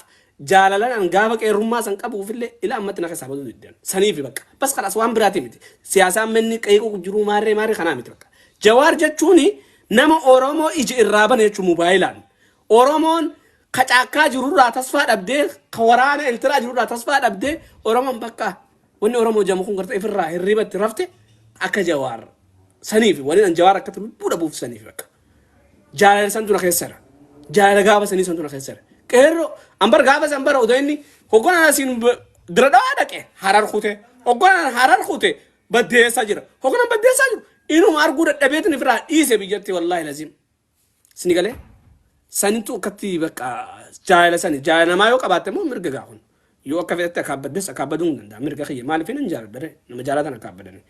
jaalalan an gaafa qeerrummaa san qabuufillee ila ammatti na keessaa baduu diddan saniifi bakka bas kalaas waan biraati miti siyaasaan manni qeequu jiruu maarree maarree kanaa miti bakka Jawaar jechuun nama Oromoo ija irraa bane jechuun mobaayilaan Oromoon ka caakkaa jirurraa tasfaa dhabdee ka waraana Eltiraa jirurraa tasfaa dhabdee Oromoon bakka wanni Oromoo jedhamu kun gartee ifirraa hirriba itti rafte akka Jawaar saniif waliin an Jawaar akkatti lubbuu dhabuuf saniif bakka jaalala santu na keessa jira jaalala gaafa sanii santu na keessa jira qeerroo an bar gaafa san bara odoo inni hogganaan asiin dira dhawaa dhaqe harar kute hogganaan harar kute baddeessaa jira hogganaan baddeessaa jiru inuma arguu dadhabeetin ifirraa dhiise biyyatti wallaahi laziim. Sini galee sanitu akkatti bakka jaalala sani jaalala namaa yoo qabaatte immoo mirga gaafun yoo akka fedhatti akaabbaddes akaabbaduu hin danda'a mirga kiyya maaliif hin jaaladha ree nama jaalatan akaabbadani.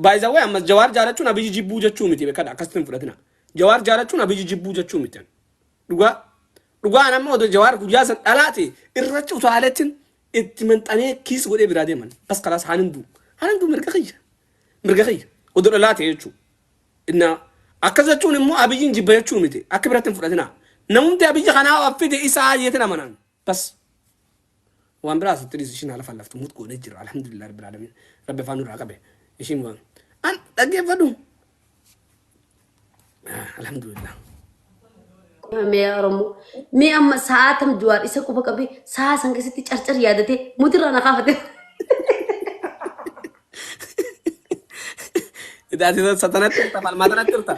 By the way ammas Jawaar jaalachuun Abiyyi jibbuu jechuu miti beekadha akkasitti hin fudhatina. Jawaar jaalachuun Abiyyi jibbuu jechuu miti. Dhugaa dhugaan amma odoo Jawaar guyyaa san dhalaate irratti utaaleettiin itti maxxanee kiis godhee biraa deeman. Bas kalaas haan hin duu. Haan hin duu mirga kiyya. Mirga kiyya. Odoo dhalaate jechuudha. Inna akkas jechuun immoo Abiyyiin jibba jechuu miti. Akka biratti hin fudhatinaa. Namumti Abiyyi kanaa of fide isaa jeetin amanan. Bas. Waan biraa asitti dhiisi ishiin haala fallaftu mut goonee jira. Alhamdulillah rabbil alamin. Rabbi afaan nurraa qabe. Ishiin waan. An dhaggeeffadhu. Alhamdulillah. Mee Oromoo. Mee amma sa'aatam Jawaar isa quba qabee sa'a san keessatti carcar yaadatee mutirraa na kaafate. Ati satanatti jirta falmaa tanatti jirta.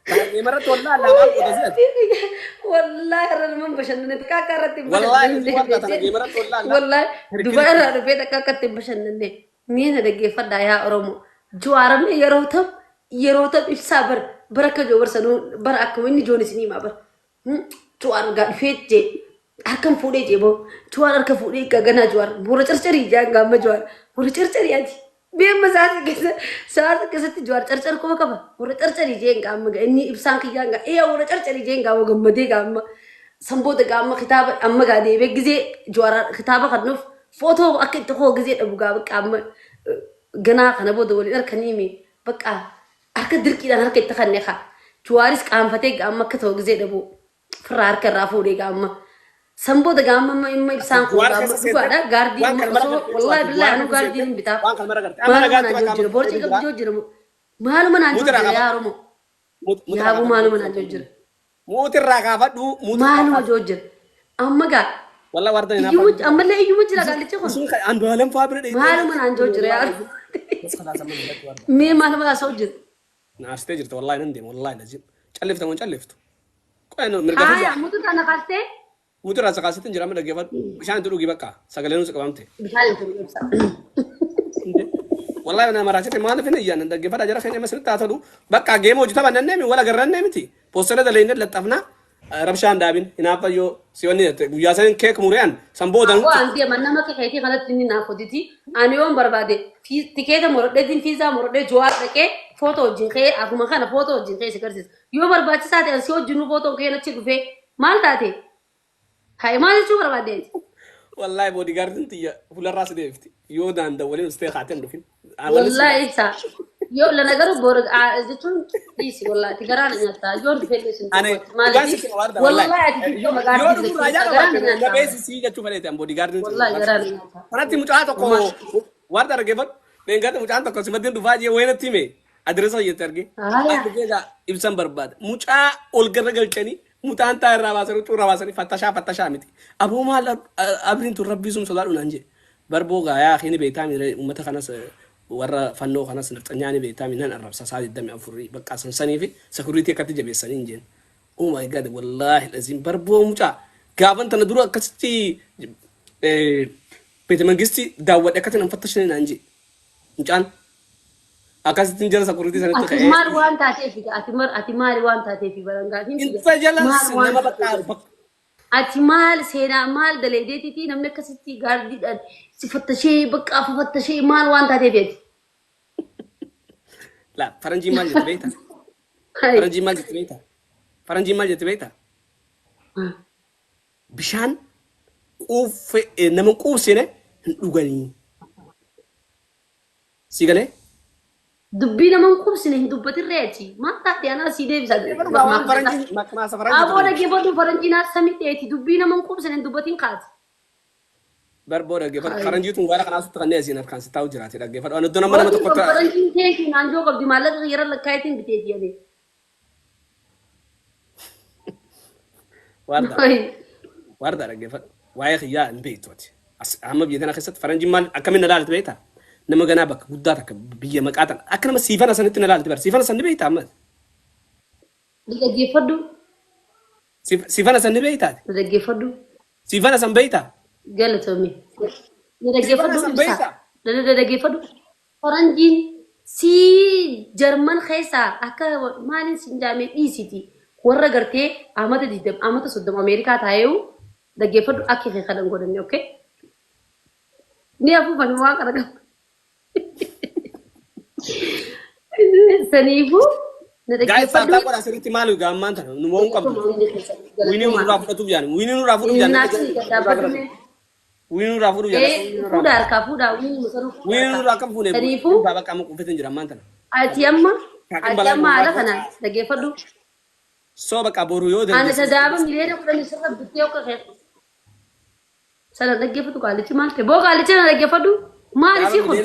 Kana irratti wallaahi laamaan qoota si'ati. Wallaahi irra nama bashannane takka akka irratti hin Wallaahi bashannanne. warra tana geemarratti wallaahi Wallaahi Dubai irraa dhufee takka akka itti hin bashannanne. Mee na dhaggeeffadhaa yaa Oromoo. Jawaar mee yeroo tam yeroo tam ibsaa bara bara akka joo barsanuu bara akkuma inni joon isinii himaa bara. Jawaar gaa dhufee jee harkan fuudhee jee boo Jawaar harka fuudhee gaganaa Jawaar warra carcarii jaan gaamma Jawaar warra carcarii ati. Mee amma sa'a keessa sa'a keessatti Jawaar carcar quba qaba warra carcarii jeen gaamma inni ibsaan kiyyaan gaa ee warra carcarii jeen gaamma gammadee gaamma sanboota gaamma kitaaba amma gaa deebee gizee Jawaar kitaaba kannuuf footoo akka itti koo gizee dhabu gaa bakka amma ganaa kana booda waliin harkanii mee bakka harka dirqiidhaan harka itti kanne kaa Jawaaris qaanfatee gaamma akka ta'u gizee dhabu firraa harka irraa fuudhee gaamma. San booda gaamma amma imma ibsaan kun Jawaar gaamma keessa seente dhugaadha gaardii waan amma kana mara osoo garte wallahi jechuudha. billahi Jawaar anuu keessa gaardii seente hin bitaaf. waan kana mara garte. Amma Maaluma nagaatti naan bakka jira amma borcii jira. qabdu jira maaluma naan Muutirraa jira yaa kaafadhu. Oromoo Muutirraa yaabuu kaafadhu. maaluma naan jira Muutirraa kaafadhu. Muutirraa maaluma kaafadhu. jira amma gaa Wallah warda hin iyyuma ammallee iyyuma jira gaallichi kun Sun kan Andu'aalem fa'aa bira dheeyitee. maaluma naan jira yaa Oromoo Bas kalaas amma nagatti warda. mee maaluma haasa'u jira. Naastee jirta wallahi nan deema wallahi lazim. Callifta moo hin calliftu? Qo'ee mirga Haaya kiyya. mutu tana kaastee Muutirraa sakaasitti hin jira amma dhaggeeffadhu. Bishaan itti dhugi bakka sagaleen nuti qabamte. bishaan itti ibsa. Wallahi na maraachite maaliif hin iyyaan dhaggeeffadha jara keenya masirratti haa tolu. Bakka geema hojii taphannee wal agarrannee miti. Poostera daleenne laxxafna rabshaan daabin hinaafayyoo si wanni jette guyyaa saniin keek mureen san booda Aboo an deema nama keetii kanatti inni naaf hojjeti. Ani yoon barbaade tikeeta morodheetiin fiizaa morodhee Jawaar dhaqee footoo wajjin ka'ee akkuma kana footoo wajjin ka'ee si garsiisa. Yoo barbaachisaa ta'e si wajjinuu footoon ka'ee achi dhufee maal taate? Hayi maal jechuu barbaaddeeti? Wallahi bodyguardin tiyya fuularraa si deebifti. Yoo daanda waliin ustee kaatee hin dhufin. Wallahi ibsa. Yoo lana garuu bor jechuun dhiisi wallahi ati garaa na nyaattaa yoo dhufee sin Ani maaliif dhugaan sitti warda wallahi. wallahi ati xiqqoo Yoo maqaa dhufuu raajaa garaa na qabaatte nyaattaa. jabeessi jechuu fedheeti an bodyguardin Wallahi garaa na nyaattaa. Kanatti mucaa tokko warda argeeffadhu. Dheengadda mucaan tokko simaddiin dhufaa jee wayinatti hime. Adiresa jette arge. Haaya. Akka keessa ibsan barbaada. Mucaa ol gara galchanii mutaan taa irraa baasanii huccuu irraa baasanii fattashaa fattashaa miti. Aboo maal abriin tun rabbii sun sodaadhu naan jee. Barboo gaayaa akhiini beektaa miire uummata kanas warra fannoo kanas nafxanyaa ni beektaa nan arrabsa saa 24 bakka sansanii fi security akkatti jabeessanii hin jeen. Oh my God, wallahi lazim barboo mucaa gaafan tana dura akkasitti Beete mangistii daawwadhe akkatti nan fattashine naan jee. Mucaan akkasittiin jara sakuriitii sanitti Ati ka'ee. maal waan taateef ati mar ati maal waan taateef barangaa Inta jalas maal waan nama bakka taateef bakka ati maal seenaa maal daleedeetiiti namni akkasitti gaardiidhaan si fattashee bakka fattashee maal waan taateef ati. La faranjii maal jette beektaa? Faranjii maal jette beektaa? Faranjii maal jette beektaa? Bishaan quufe nama quufsine hin dhuganii. Si galee? Dubbii nama hin quubsine hin dubbatirree ati maal taate anaa sii deebisa. Waan faranjii maqmaasa faranjii Aboo turan. dhaggeeffadhu faranjii naa samii ta'eeti dubbii nama hin quubsine hin dubbatin kaati. Barboo dhaggeeffadhu. Faranjii tun gaara kanaa sutti kanneen asiin harkaan si taa'u jiraate dhaggeeffadhu. Ani iddoo nama nama Hojii tokkotti faranjiin teekiin naanjoo qabdi maallaqa yeroo lakkaayetiin biteeti jedhee. Waardaa. Waardaa dhaggeeffadhu. Waa'ee kiyyaa hin beektu ati. Amma biyya tana keessatti faranjiin maal akkamiin na laalti beektaa? Nama ganaa bakka guddaa takka biyya maqaa tana akka nama siifana sanitti na laalti bara. Siifana san ni beektaa amma? Dhaggeeffadhu. Siifana san ni beektaa? Dhaggeeffadhu. Siifana san beektaa? Galatoomi. Siifana Dhaggeeffadhu san ibsaa. beektaa? Dhaggeeffadhu. Faranjiin si Jarman keessaa akka maaliin siin jaamee dhiisiti warra gartee amata 20 amata 30 Ameerikaa taa'eewu dhaggeeffadhu akka kee kanan godhanne okay? Ni afuufani waan kana qabu. Saniifuu na Gaa'is dhaggeeffadhu. taattaa godha asirratti maal gaammaan tana nu mo'uun qabdu. Wiinii nurraa fudhatuuf yaani. Wiinii nurraa fuudhuuf yaani. Wiinii nurraa fuudhuuf yaani. Fuudha harkaa fuudha wiinii musanuu fuudha Wiinii nurraa harkaa. akkam fuune Saniifuu bakka amma quufeetiin jira ammaan tana. ati amma Kaakin ati balaa amma haala nurraa kana dhaggeeffadhu. Soo bakka boru yoo Ani dandeesse. sadaaba miliyoona 10 sirra bittee akka kee sana dhaggeeffatu qaalichi maal ta'e boo qaalichi na dhaggeeffadhu maal isii kun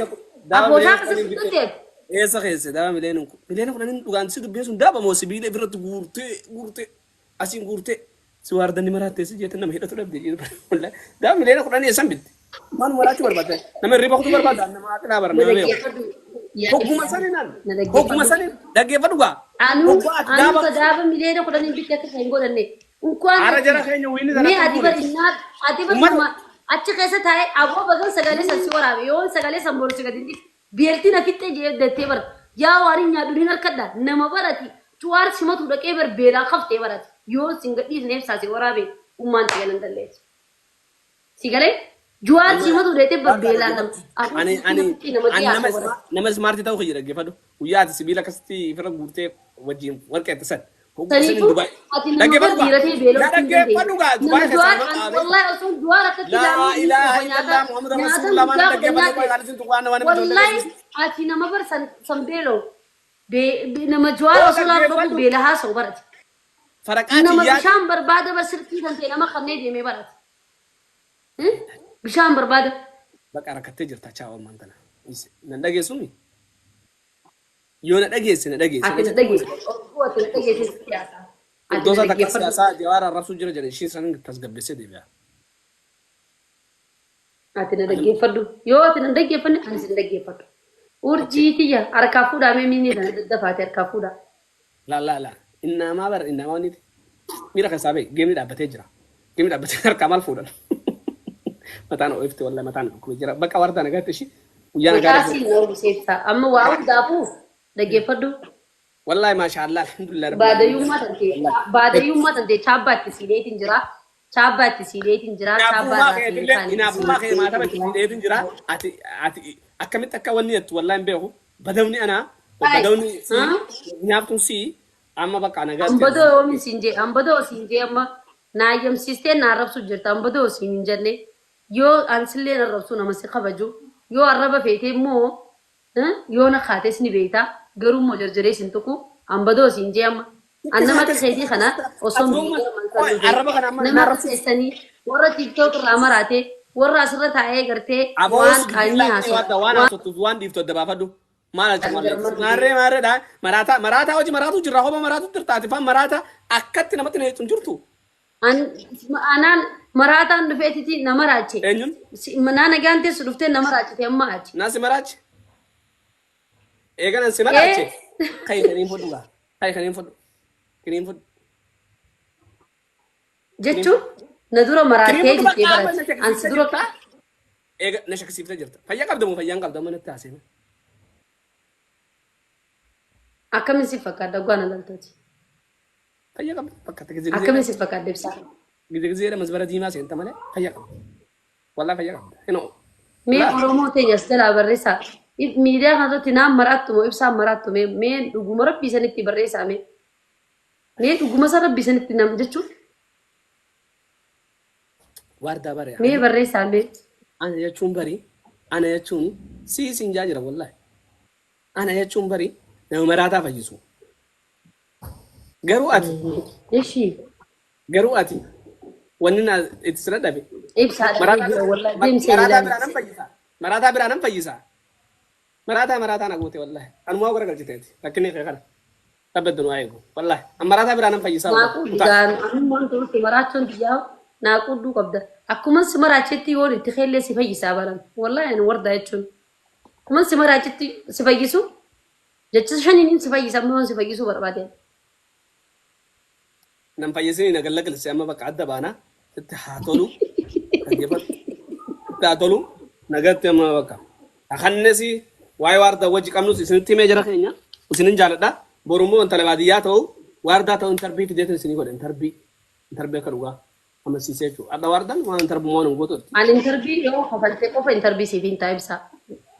Daaba abooshaa miliyoona akkasii kudhaniin bittee. fudhatte Eessa keesse daaba miliyoona 10 dhugaan si dubbiin sun daaba moo sibiila ofirratti guurtee guurtee asiin guurtee si waardanni maraattee si jeette nama hidhatu dhabde jedhu. Daaba miliyoona 10 eessan bitte? Maal maraachuu barbaadde? Nama hirriba kutuu barbaadda? Nama aqilaa bara na nama beeku. dhaggeeffadhu Hogguma sani naan na hogguma dhaggeeffadhu sani dhaggeeffadhu gaa. Anu Hoggaa ati anu daaba sadaaba miliyoona 10 bittee akka hin godhanne unkaan Ara ati jara keenya wiinni sana mee akkam ati fuune? bar innaa ati bar Ummata nama achi keessa taa'ee aboo bagan sagalee san si waraabe yoo sagalee san boru si gadi hin dhiifne beeltiin hafittee jee dettee bar yaa waan hin nyaadhu hin harkadha nama barati cuwaar simatu dhaqee bar beelaa kaftee barati yoo sin gadhiisne ibsaa si waraabe ummaan si galan dalleessu si galee juwaar amma simatu dhaqee bar waardaa beelaa nama dhaggeeffadhu. aboo Ani beeltiin ani hafittee nama ani jee nama haasoo barati. nama ismaartii ta'uu kiyya dhaggeeffadhu. Guyyaa ati sibiila akkasitti ofirra guurtee wajjin warqee san. Hogguma saniin Saniifuu Dubaay. ati nama bar Dhaggeeffadhu gaa. dhiiratee Na beeloftuu hin dandeenye. dhaggeeffadhu gaa. Nama Dubaay keessaa juwaar nama ani qaabee. wallahi osoo juwaar akkatti Laa ilaaluu ni ilaaha quufa nyaata illallah Muhammad nyaata Rasulullah waan guddaa kudhan dhaggeeffadhu nyaate. qaalisiin tuqaan waan nama ijoollee Wallahi dhageessisu. ati nama bar san san beeloo nama juwaar Oo osoo laalu dhaqu dhaggeeffadhu. beela haasa'u barate. Faraqaa Nama xiyyaa bishaan barbaada bar sirkii kan ta'e nama kannee deemee barate. Bishaan barbaada. Bakka rakkattee jirta chaa ammaan tana. Nan dhageessumi? Yoo na dhageesse na dhageesse. Ati na dhageesse. Ati na dhageesse siyaasaa. Ati na Iddoo isaa takka dhaggeeffadhu. siyaasaa jawaar arrabsuu jira jedhe ishiin sanin tasgabbeessee deebi'a. Ati na dhaggeeffadhu. Yoo ati na dhaggeeffanne ani sin dhaggeeffadhu. Urjii tiyya harkaa fuudhaa mee miini kana daddafaate harkaa fuudhaa. La la la. Innaamaa bara innaamaa wanni miira keessaa ba'e geemni dhaabbatee jira. Geemni dhaabbatee harkaa maal fuudhan? Mataan oofti wallahi mataan dhukkubee jira. Bakka wardaa nagaatti ishii guyyaa nagaa Maqaa rabbi. siin na oolu Amma waa hundaafuu dhaggeeffadhu. Wallahi maashaallah alhamdulillah rabbil alamin. Baadayyummaa tantee chaabbaa itti siileetiin jira. Chaabbaa itti siileetiin jira. Chaabbaa Inaafummaa irraa keetillee siin inaafummaa kee maatama itti dheetin jira. Ati ati akkamitti akka wanni jettu wallahi hin beeku. Badawni anaa badawni si nyaaftuun si amma bakka nagaatti. Ambadoo yoomin siin jee ambadoo siin jee amma naayyamsiistee na arrabsu jirta ambadoo siin hin jenne yoo ansillee na arrabsu nama si kabaju yoo arraba feete immoo yoo na kaates ni beekta garuu immoo jarjaree sin tuqu ambadoo siin jee amma an nama akka keetii kana osoo Arraba kana amma nama na akka arrabsu. keessanii warra TikTok irraa maraate warra asirra taa'ee gartee Aboo waan qaanii haasa'u waan waan haasoftuuf waan dhiiftu adda baafadhu. Maal achi maal maarree maarreedha maraataa maraataa hojii maraatu jirra hoba maraatu jirta ati faan maraataa akkatti namatti na hin jirtu. Anaan maraataan dhufeetiti nama raache. Eenyuun? Naa nagaan teessu dhuftee nama raachite amma ati. Naa si maraache. Eeganan si maraache. Kai kaniin fudhu gaa. Kai kaniin fudhu. Kaniin fudhu. Jechuun na dura Kaniin maraattee fudhu jettee bakka barate. Ansi dura Eega na shakkisiiftee jirta. Fayyaa qabda moo fayyaan qabda amma natti haasee. Akkamiin si fakkaata dhugaa na laltooti. Fayyaa qabda fakkaata gizee gizee. Akkamiin si fakkaata ibsaa. Gizee gizee masbara diimaa seenta malee fayyaa qabda. Wallaa fayyaa qabda. Hinoo. Mee Oromoo teenya as jalaa barreessaa. Miidiyaa kanarratti naan maraattu moo ibsaan maraattu mee mee dhuguma rabbii sanitti barreessaa mee. Mee dhuguma san rabbii sanitti nam jechuun Waardaa bare. mee barreessaa mee. Ana jechuun bari. Ana jechuun sii siin jaa jira wallahi. Ana jechuun bari nama maraataa fayyisu. Garuu ati Ishii garuu ati wanni na itti sira dhabe. ibsaadha Maraataa jira wallahi deemsee maraataa ilaali. biraa nan fayyisa. Maraataa biraa nan fayyisa. Maraataa maraataa na goote wallahi. Anumaa gara galchiteeti. Rakkinni kee kana. Rabbi nu haa eegu. Wallahi. An maraataa biraa nan fayyisa. Naaquu digaan anummaan turutti maraachuun biyyaa naaquu duu qabda. Akkuma si maraachetti yoon itti keellee si fayyisaa baran. Wallahi ani wardaa jechuun. Akkuma si maraachetti si fayyisu jecha shaniin si fayyisa amma yoon si fayyisuu barbaade. Nan fayyisini na gallagalse amma bakka adda baana. Sitti haa tolu. Dhaggeeffadhu. Sitti haa tolu. Nagatti amma bakka. Akannesi waa'ee waardaa wajji qabnus isinitti himee jara keenya. Isinin jaaladha. Borummoo intala baadiyyaa ta'u waardaa ta'u intarbii fideetin isinii godhe intarbii. Intarbii akka dhugaa amansiisee jechuudha. Adda waardaan waan intarbummaa waan hin gootu. Ani intarbii yoo kafalte qofa intarbii siif hin ta'a ibsaa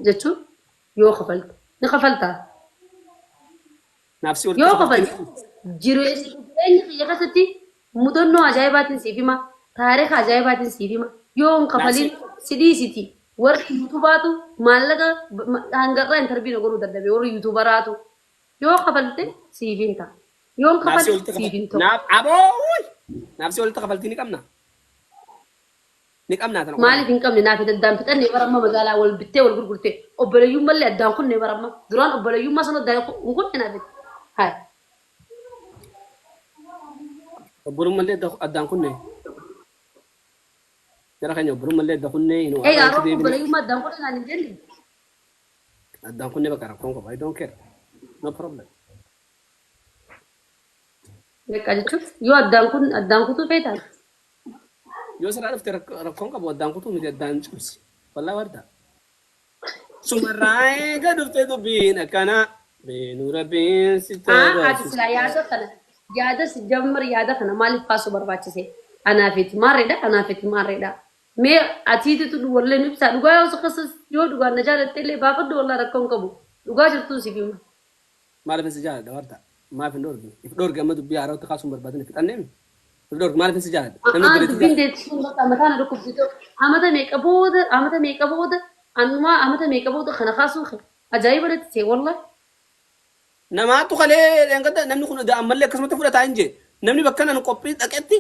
jechuun yoo kafalte ni kafaltaa. Naaf si walitti Yoo kafaltiin kafalte jireenya kiyya keessatti mudannoo ajaa'ibaatiin siif hima taarika ajaa'ibaatiin siif hima yoo hin kafalin si dhiisiti warri yuutubaatu maallaqa hangarraa intarbii na godhuu dadhabe warri yuutubaraatu yoo kafalte siif hin ta'a yoo hin Naaf si kafalle walitti siif hin kafaltii. ta'u. Naaf aboo! Naaf si walitti kafaltii ni qabna. Ni qabnaa tana qofa. Maaliif hin qabne naaf addaan fixannee baramma magaalaa wal bittee wal gurgurtee obboleeyyummallee addaan kunne baramma duraan obboleeyyummaa sana addaan hin kunne naaf haa. Obbolummallee addaan kunne. Jara keenya obbolummallee adda kunne hin Egaa rooba obboleeyyummaa addaan kunne naan hin jenne. Addaan kunne bakka rakkoon qaba. I don't care. No problem. Beekaa jechuun yoo addaan kun addaan kutuu feetaan. Yoo sirraa dhufte rakkoon qabu addaan kutuu miti addaan cimsi. Wallaahi warda. Sumarraa eega dhufte dubbiin akkana. Beenuu rabbiin si Ati taasisu. silaa yaada kana yaada si jammar yaada kana maaliif kaasuu barbaachise? Anaafiti maarreedha anaafiti maarreedha. Mee atiititu wallee ibsaa dhugaa yoo akkasas yoo dhugaan na jaalatte illee baafadhu wallaa rakkoon qabu dhugaa jirtuu siif hima. Maaliif si jaaladha warda? Maaf hin dhoorgine? If dhoorge amma dubbii haaraatti kaasuun barbaadine fixannee If dhoorge maaliif si jaaladha? Namni Aa obboleettii dubbiin deessisuun bakka mataa na dhukkubsitu amata meeqa booda amata meeqa booda anumaa amata meeqa booda kana kaasuun ajaa'iba natti ta'e wallahi. Namaatu kalee dheengadda namni kun ammallee akkasumatti fudhataa hin jee. Namni bakka nan qophii dhaqetti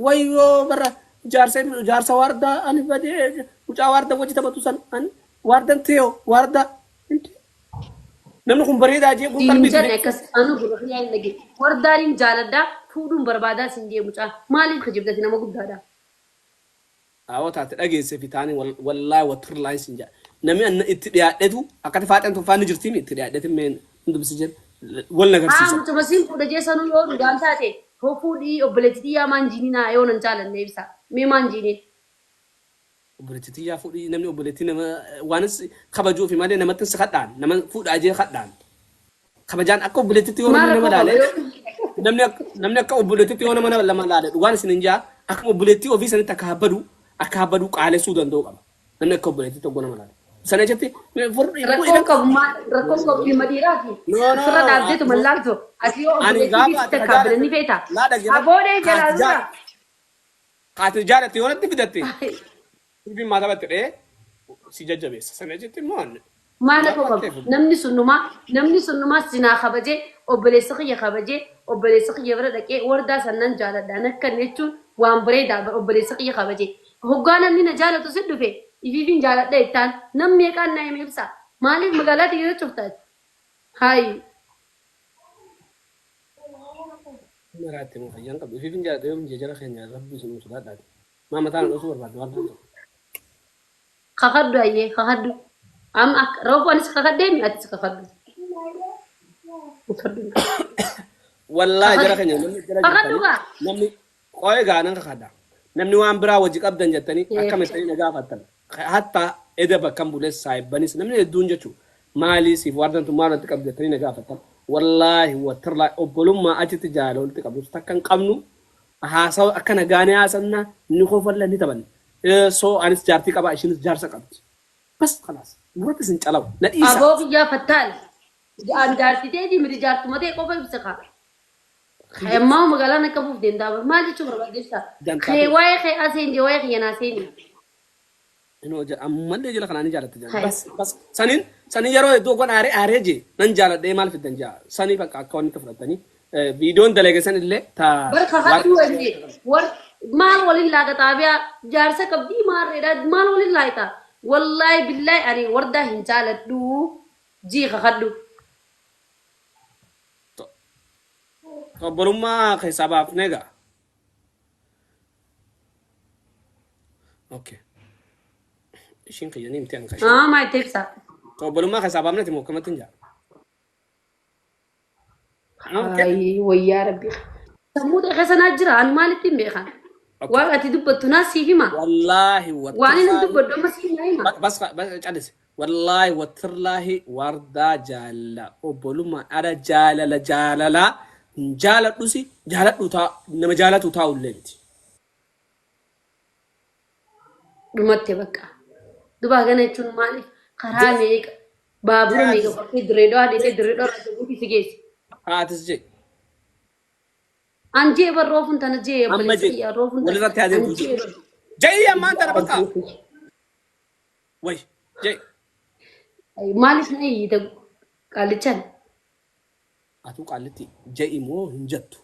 wayyoo barra jaarsa jaarsa waardaa ani badee mucaa waardaa wajji taphatu san ani waardan teeyo waardaa. Namni kun bareedaa jee kun Siin qalbii jenne akkas anu gurra kiyyaa hin dhage. Wardaaniin jaaladhaa fuudhuun barbaadaa siin jee mucaa maaliif kijibdati nama guddaadha. Awwa taate dhageesse fi taanii wallaahi waturlaahi siin jedha. Namni anna itti dhiyaadhetu akkati faaxeen tun faanni jirtiin itti dhiyaadhetu mee hin dubbisi jedhe wal Haa nagarsiisa. mucuma siin fuudha jee sanuu yoo dhugaan taate hoo fuudhii obboleettii xiyyaa maan jiininaa yoo nan jaalanne ibsa. Mee maan jiiniin. Obboleettii xiyyaa fuudhii namni obboleettii nama waanis kabajuufi malee namatti si kadhaan nama fuudhaa jee kadhaan. Kabajaan akka obboleettiitti yoo Maal namni nama rakkoo qaba laale yoo namni akka obboleettiitti yoo nama lama laale dhugaan isin hin jaa akka obboleettii ofii sanitti akka habbadu qaalessuu danda'u qaba. Namni akka obboleettiitti tokko nama laale. Sana jetti Rakkoon qabu maal rakkoon qabu dhimma dhiiraati. No, no. Ofirra dhaabdeetu mallaaltu ati yoo Ani obboleettii gaafa fi ati takkaa ni feeta. Laa dhaggeeffadhu. Aboodee jalaa dura. Kaati jaalatte yoo natti fidatte dubbiin maa taphatte dhee si jajjabeessa. Sana jetti immoo ani. Maal rakkoo qabu namni sunnumaa sinaa kabajee obboleessa kiyya kabajee obboleessa kiyya bira dhaqee wardaa sannan jaaladha nakkan jechuun waan bareedaa obboleessa kiyya kabajee hoggaa namni na jaalatu si dhufe ifiifin jaaladha jettaan nam meeqaan na hime ibsa maaliif magaalaa tiyya cuftaati haayi. Maraatti moo fayyaan qabdu. Ifiifin jaaladha yoo hin jara keenya rabbi sun sodaadhaati. Maa mataan dhosuu barbaadde waan ta'eef. Kakadhu ayyee kakadhu amma akka roofu anis kakadheemi atis kakadhu. Uffadhu. Wallaahi jara keenya namni jara Kakadhu jirtanii gaa. namni qoo'ee gaanan kakadha. Namni waan biraa wajji qabdan jettanii akkamitti na gaafattan. Hatta eda bakkan bules saahibbanis namni hedduun jechuudha. Maalii siif waardan tun maal walitti qabdi jettanii na gaafattan. Wallaahi wattirlaa obbolummaa achitti jaalala walitti qabnu takka hin qabnu. Haasawa akka nagaanii haasanna ni kofalla ni taphanna. So anis jaartii qaba ishiinis jaarsa qabdi. Bas khalaas nurratti isin calawu na dhiisaa. Aboo kiyyaa fattaal. An jaartii teetii miti jaartuma tee qofa ibsa kaa. Kiyya Ammaa magaalaan akka buuf deemtaa bar maal jechuu barbaadde ibsa. dantaa Kee ta'e. waa'ee kee aseen jee waa'ee kiyya naa seeni. Inoo ammallee jala kanaa ni jaalatta jedhan. Hai. Bas bas sanin sanin yeroo hedduu ogwan aaree aaree jee nan jaaladhee maal fiddan jaa sanii bakka akka wanni itti fudhattanii viidiyoon dalage san illee ta Bar kakadhuu enne war maal waliin laaqa xaabiyaa jaarsa qabdii maarreedha maal waliin laayita wallaahi billaahi ani wardaa hin jaaladhu jii kakadhu. Obbolummaa keessaa baafnee gaa. Okay. Ishiin kiyya ni himti ani kan ishee. Haa maa itti ibsa. Obbolummaa keessaa baafneeti moo akkamatti hin jaa? Okay. Ayii wayyaa rabbi. Sammuu ta'e keessa naa jira ani maalitti hin beekan. Okay. Waan ati dubbattu naa siif hima. Wallaahi Waan inni wattillaahi dubbadhu amma siif naa hima. Bas bas callisi. Wallaahi wattillaahi wardaa jaalala obbolummaan ala jaalala jaalalaa hin jaaladhusi jaaladhu taa nama jaalatu taa'ullee miti. Dhumatte bakka. Dubaa gana jechuun maaliif karaa meeqa baabura meeqa qortee dirree dhawaa deetee dirree dhawaa irraa Jabuutii si geesse. Haatis jee. An jee bar roofuun tana jee Amma obboleessa jee kiyya roofuun tana walirratti haa an deemtu jee jee. bar. Ja'ii ammaan tana bakka. Way jee. Maaliif na iyyita qaallichaan? Atuu qaallitti ja'i moo hin jettu.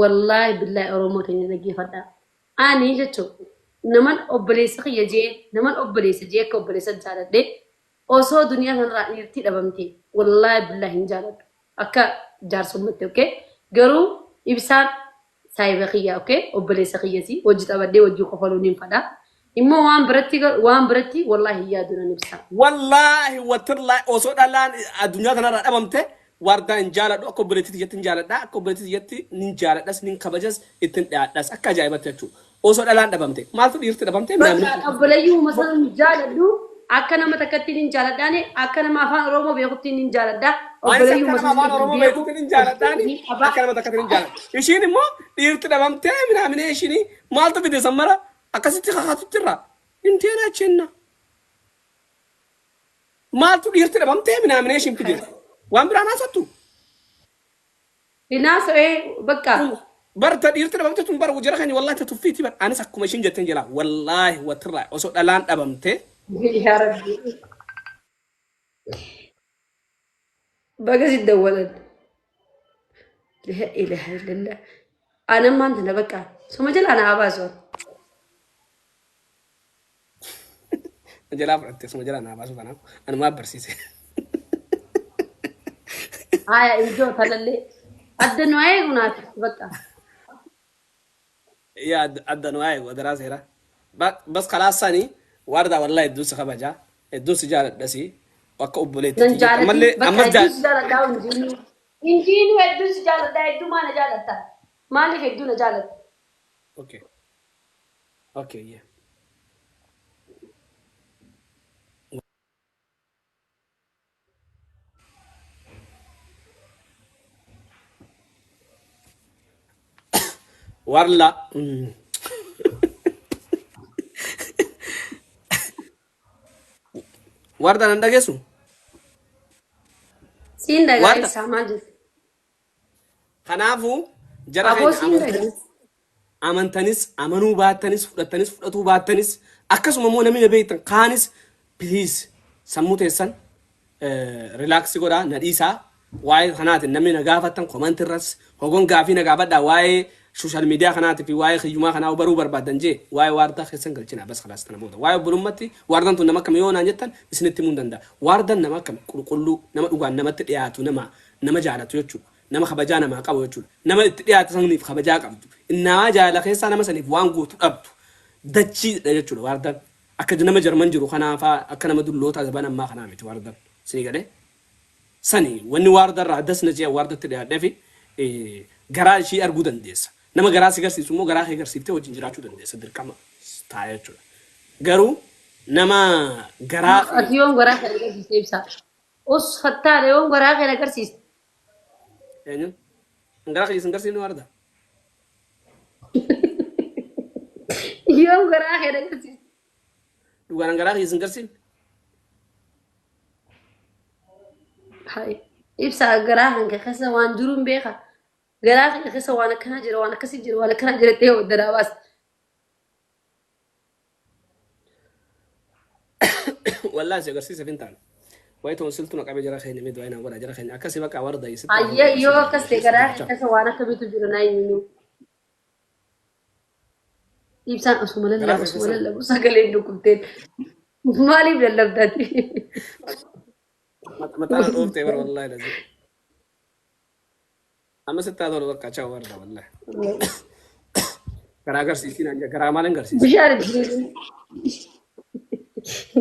Wallaahi billaahi Oromoo teenya dhaggeeffadhaa. Ani jechuun naman obboleessa kiyya jee naman obboleessa jee akka obboleessa jaaladhee osoo duniyaa kanarraa dhiirtii dhabamte wallaahi billaahi hin jaaladhu. Akka jaarsummaatti okay? Garuu ibsaan saahiba kiyya okay? Obboleessa kiyyasi hojii taphadhee hojii kofaluun hin fadha. Immoo waan biratti waan biratti wallaahi hin yaadu nan ibsa. Wallaahi wattirlaahi osoo dhalaan addunyaa tanarraa dhabamte waardaa hin jaaladhu akka obboleettii tiyyatti hin jaaladha akka obboleettii tiyyatti nin jaaladhas nin kabajas ittin dhiyaadhas akka ajaa'ibatti jechuudha. Osoo dhalaan dhabamte maaltu dhiirti dhabamte Bakka namni obboleeyyuma sana hin jaaladhu akka nama takkatti hin jaaladhaani akka nama afaan Oromoo beekutti hin jaaladha Anis akka obboleeyyuma nama sana afaan hin Oromoo beeku beekutti nin jaaladhaani ni qaba. akka nama takkatti nin jaaladha. Ishiin immoo dhiirti dhabamtee minaaminee ishiin maaltu fide sammara akkasitti kakatutti irraa hin teenaa chenna. Maaltu dhiirti dhabamtee minaaminee ishiin fide waan biraan haasattu. Hinaasa'ee bakka Bar ta dhiirti dhabamte tun bar jara keenya wallaahi ta tuffiiti bar anis akkuma ishiin jetteen jira wallaahi watirraa osoo dhalaan dhabamte yaa rabbi baga si dawwalan. La ilaha illallah. Anan maanta na bakka suma jalaa na abaasu. Jalaa fudhatte suma jalaa naa baasuu kanaaf anumaa barsiise. Haya ijoo talallee adda nu eegu naati bakka. Yaa adda nu eegu adaraa seera. Bas kalaas sani waardaa wallahi hedduun si kabaja hedduun si jaaladhasi akka obboleetti Nan tiyyatti jaalatin ammallee bakka ammas hedduu si jaaladhaa injiinuu. Injiinuu hedduu si jaaladhaa hedduu maa na jaalatta? Maaliif hedduu na jaalatta? Okay. Okay, yeah. Warla. Warda nan dhageessu? Siin dhagaa Warda. ibsaa maal jettu? Kanaafuu jara Aboo keenya siin dhagaa. amantanis amantanis amanuu baattanis fudhattanis fudhatuu baattanis akkasuma immoo namni na beektan kaanis please sammuu teessan relax godhaa na dhiisaa waa'ee kanaatiin namni na gaafattan comment irras hogon gaafii na gaafadhaa waa'ee social media kanaatii fi waa'ee hiyyumaa kanaa baruu barbaaddan jee waa'ee waardaa keessan galchinaa bas kalaas tana booda waa'ee obbolummatti waardaan tun nama akkami yoo naan jettan isinitti himuu hin danda'a waardan nama akkami qulqulluu nama dhugaan namatti dhiyaatu nama nama jaalatu jechuudha nama kabajaa namaa qabu jechuudha nama itti dhiyaate saniif kabajaa qabdu innaa jaalala keessaa nama saniif waan gootu dhabdu dachiidha jechuudha waardaan akka nama Jarman jiru kanaa faa akka nama dullootaa zaban ammaa kanaa miti waardan isinii galee sani wanni waarda irraa das na jee waardatti dhiyaadheefi garaa ishii arguu dandeessa. Nama garaa si garsiisu immoo garaa kee garsiiftee wajjin jiraachuu dandeessa dirqama ta'a jechuudha. Garuu nama garaa Ati yoom garaa kee agarsiiste ibsaa? Us fattaadha yoom garaa kee agarsiiste? Eenyuun? Garaa kee sin garsiifne warda. Yoom garaa kee agarsiiste? Dhugaan garaa kee sin garsiifne. Hai. Ibsaa garaa kan kee keessa waan jiru hin beeka. Garaa kee keessa waan akkanaa jira, waan akkasii jira, waan akkanaa jira ta'ee oddanaa baasta. Wallaahi si agarsiisa fin taane. Wayi toon siltu na qabee jara keenya mee du'aa inaan godha jara keenya akkasi bakka warda sitti haa Ayyee tolu yoo sin akkas jaalladha ta'e sin garaa kee jaalladha. keessa waan akkamiitu jira naa himi. Ibsaan osuma Garaa lallabu kee osuma keessa lallabu sagaleen dhukkubteen maaliif lallabdaati? Mataa na dhooftee bara wallaahi lazii. Amma sitti haa tolu bakka ciao warda wallaahi. Garaa agarsiisiin anja garaa maal hin garsiisa? Bishaan itti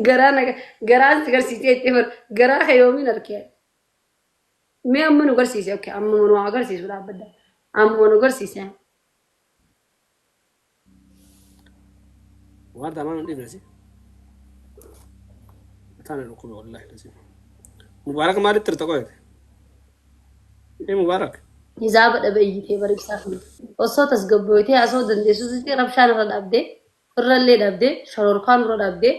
garaa naga garaan si garsiisee itti bar garaa kee yoomiin argee mee amma nu garsiise okay amma nu agarsiisu dhaabbadda amma nu garsiise. Warda maal hin dhiifne si? Mataa na dhukkube wallaahi lazii. Mubaarak maalitti turte qoyte? Ee Mubaarak. Hizaaba dhabe iyyitee bar ibsaa kana. Osoo tasgabboytee haasa'uu dandeessu sitti rabshaan irra dhabdee firrallee dhabdee shororkaan irra dhabdee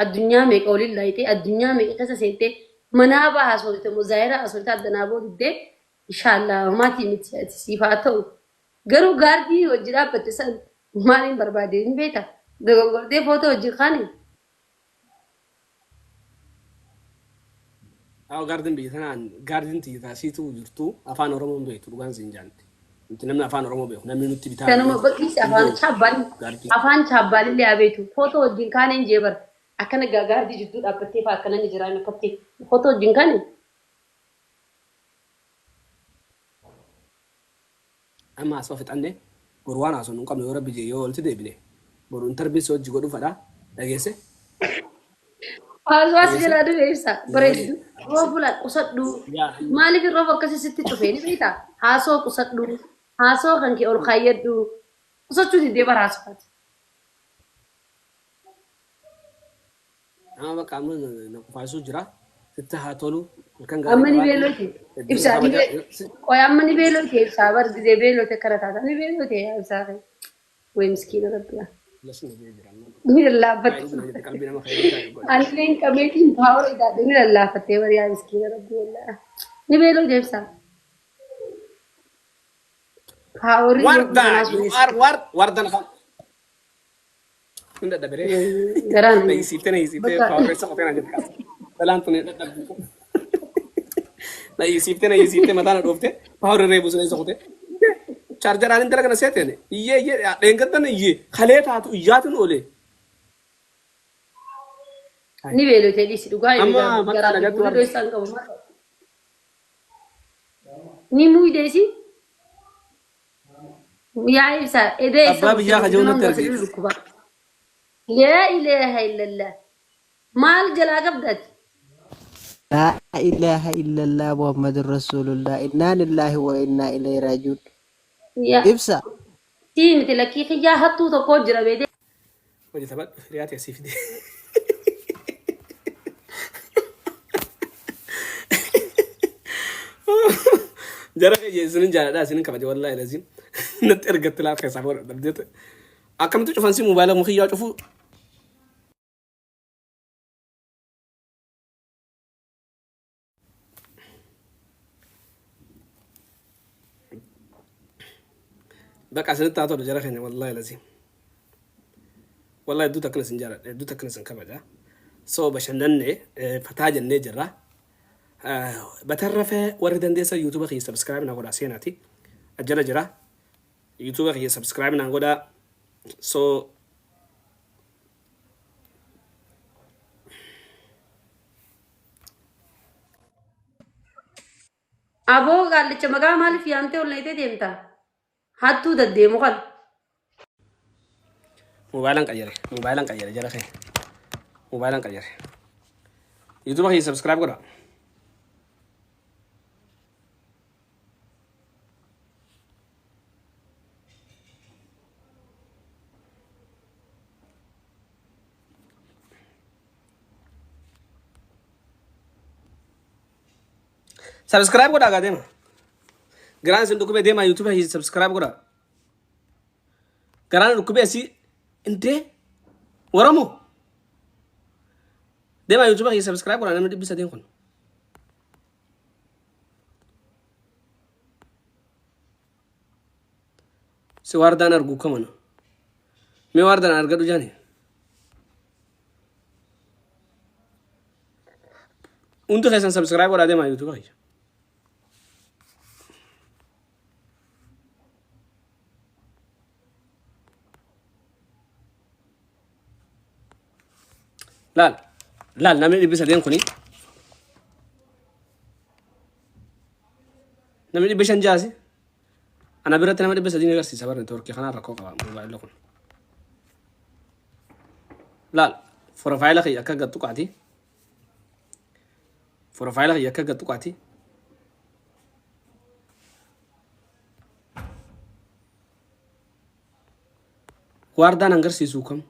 addunyaa meeqa waliin laayitee addunyaa meeqa keessa seentee manaabaa haasofte moo zaayiraa haasofte addanaa boodiddee inshaallah homaatii miti ati siif haa ta'u. Garuu gaardii hojii dhaabbatte san maaliin barbaade hin beekta dogongortee footoo hojii kaane. Awo gaardin biyya tanaan gaardin tiyya taasiitu jirtu afaan Oromoo hin beektu dhugaan siin jaanti. Nuti namni afaan Oromoo beeku namni nutti bitaa Kanuma beeku bakkiisi hin afaan jiru chaabbaan gaardii. afaan chaabbaalillee haa beektu. Footoo wajjin kaaneen jee bara. Akkana gaardii jidduu dhaabbattee fa'aa akkana ni jira akkatti footoo wajjin kaane. Amma haasawaa fixanne boru waan haasofnu hin qabnu yoo rabbi jee yoo walitti deebine boru intarviin si hojii godhu fadha dhageesse Haasawaa si dhageesse jalaa dhufe ibsa yeroo bareeddu. Roobu laa qusadhu. yaa Maaliif roobu akkasii sitti cufe ni beektaa? Haasoo qusadhu. Haasoo kan kee ol kaayyadhu. Qusachuu didee bara haasawaati. Nama bakka amma na qufaasuu jira. Sitti haa tolu. Halkan gaarii Amma ni qabaadhu. beeloote. Hedduu si Ibsaa ni kabaja. bee qoy amma ni beeloote ibsaa bar gizee beeloote akkana taata ni beeloote yaa ibsaa kee. Way miskiina rabbiyaa. Lasni jee jira. Ni lallaafatte. Baay'ee jette qalbii nama fayyadu taa'e godha. Anillee hin qabeetiin paawara idaadhe ni lallaafattee bari yaa miskiina rabbi wallaahi. Ni beeloote ibsaa. Paawarri Warda kanaa you sun are war warda na hin dadhabere. garaan Na hiisiftee na hiisiftee bakka paawara isa qotee na jette kaasa. Balaan tun hin dadhabdu. Na hiisiftee na hiisiftee mataa na dhooftee paawara reebu sun isa qotee. Chaarjaraan intala kana seeteen iyyee iyyee dheengaddan iyyee kalee taatu iyyaatuun oolee. Ni beelotee dhiisi dhugaa Amma eegaa bakka garaa fi nagatti fuulli warda. isaan qabu maal ni muyideesi yaa ibsa edee isa Abbaa biyyaa bulchite kajaa'u natti nama argite. sidhu dhukkuba. Laa ilaaha illallah maal jalaa qabdaati? Laa ilaaha illallah Muhammadur Rasulullah. Innaa lillahi wa innaa ilayhi raaji'uun. Yaa Ibsa. sii miti lakkii kiyyaa hattuu tokko jira beetee. Hojii taphadhu hiriyaa ta'e sii fide. Jara kiyya isinin jaaladha isinin kabaja wallaahi laziim. Natti ergatti laa keessaa fuudha dhabdeete. Akkamitti cufan si moobaayila kiyyaa cufuu Baqa isinitti haa tolu jara keenya wallaahi laziim. Wallahi hedduu takkana isin jaaladha hedduu takkana isin kabaja. So bashannanne fataa jennee jirra. Batarrafe warri dandeessan yuutuuba kiyya subscribe naa godhaa seenaati. Ajjala jira. Yuutuuba kiyya subscribe naa godhaa. So Aboo qaallicha maqaa maaliif yaamtee ol nayitee deemta? Hattuu daddeemu kana. Moobaayilaan qayyare. Moobaayilaan qayyare jara kee. Moobaayilaan qayyare. YouTube kiyya subscribe godha. Subscribe godhaa gaa deema. Garaan isin dhukkubee deemaa YouTube kiyya subscribe godhaa. Garaan dhukkubee asii indee Oromoo deemaa YouTube kiyya subscribe godhaa namni 300 kun. Si waardaan argu kamana. Mee waardaan argadhu jaani. Hundi keessan subscribe godhaa deemaa YouTube kiyya. Laal laal namni 300 kuni namni 500 jaasi ana biratti nama 300 ni agarsiisa bara networkii kanaan rakkoo qaba moobaayilli kun. Laal profaayila kiyya akka gad tuqaati. Profaayila kiyya akka gad tuqaati. Waardaan agarsiisu kam?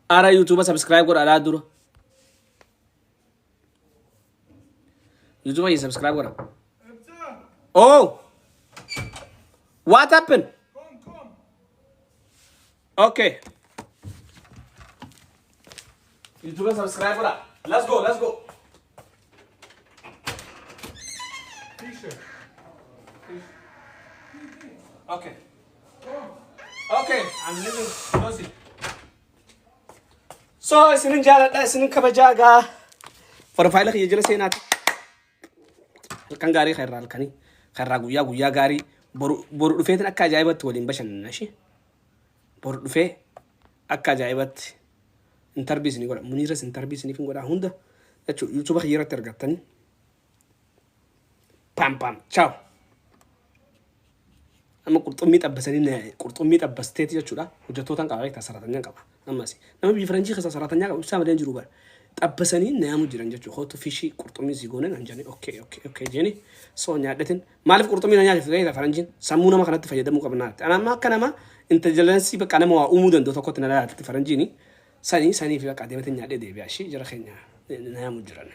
Ara YouTube subscribe godhaa dura. YouTube kiyya subscribe godhaa. Oh! What happened? Okay. YouTube subscribe godhaa. Let's go, let's go. Okay. Okay, I'm leaving. Close it. So, isinin jaaladha, isinin kabajaa gaa. Profaayila kiyya jala seenaati. Halkan gaarii kan irraa halkanii, kan irraa guyyaa guyyaa gaarii. Boru boru dhufeetin akka ajaa'ibatti waliin bashannana ishee. Boru dhufee akka ajaa'ibatti intarbii isinii godha. Muniiras intarbii isiniif hin godha hunda jechuudha. YouTube kiyya irratti argattanii. Pam pam. Ciao. Amma qurxummii xabbasanii qurxummii xabbasteeti jechuudha. Hojjettootaan qaba beektaa saratanyaan qaba. Ammas nama biyya faranjii keessa saratanya qabu ibsaa malee hin jiru bara. Xabbasanii naamu jiran jechuudha. Kootu fishii qurxummii si goone naan jedhani okay okay okay jeeni soo nyaadhetin maaliif qurxummii na nyaachifte beektaa faranjiin sammuu nama kanatti fayyadamuu qabna naatti. Ana amma akka nama intelligence bakka nama waa uumuu danda'u tokkotti na laalaatti faranjiini sanii sanii fi bakka adeematin nyaadhee deebi'a ishii jara keenya naamu jiran.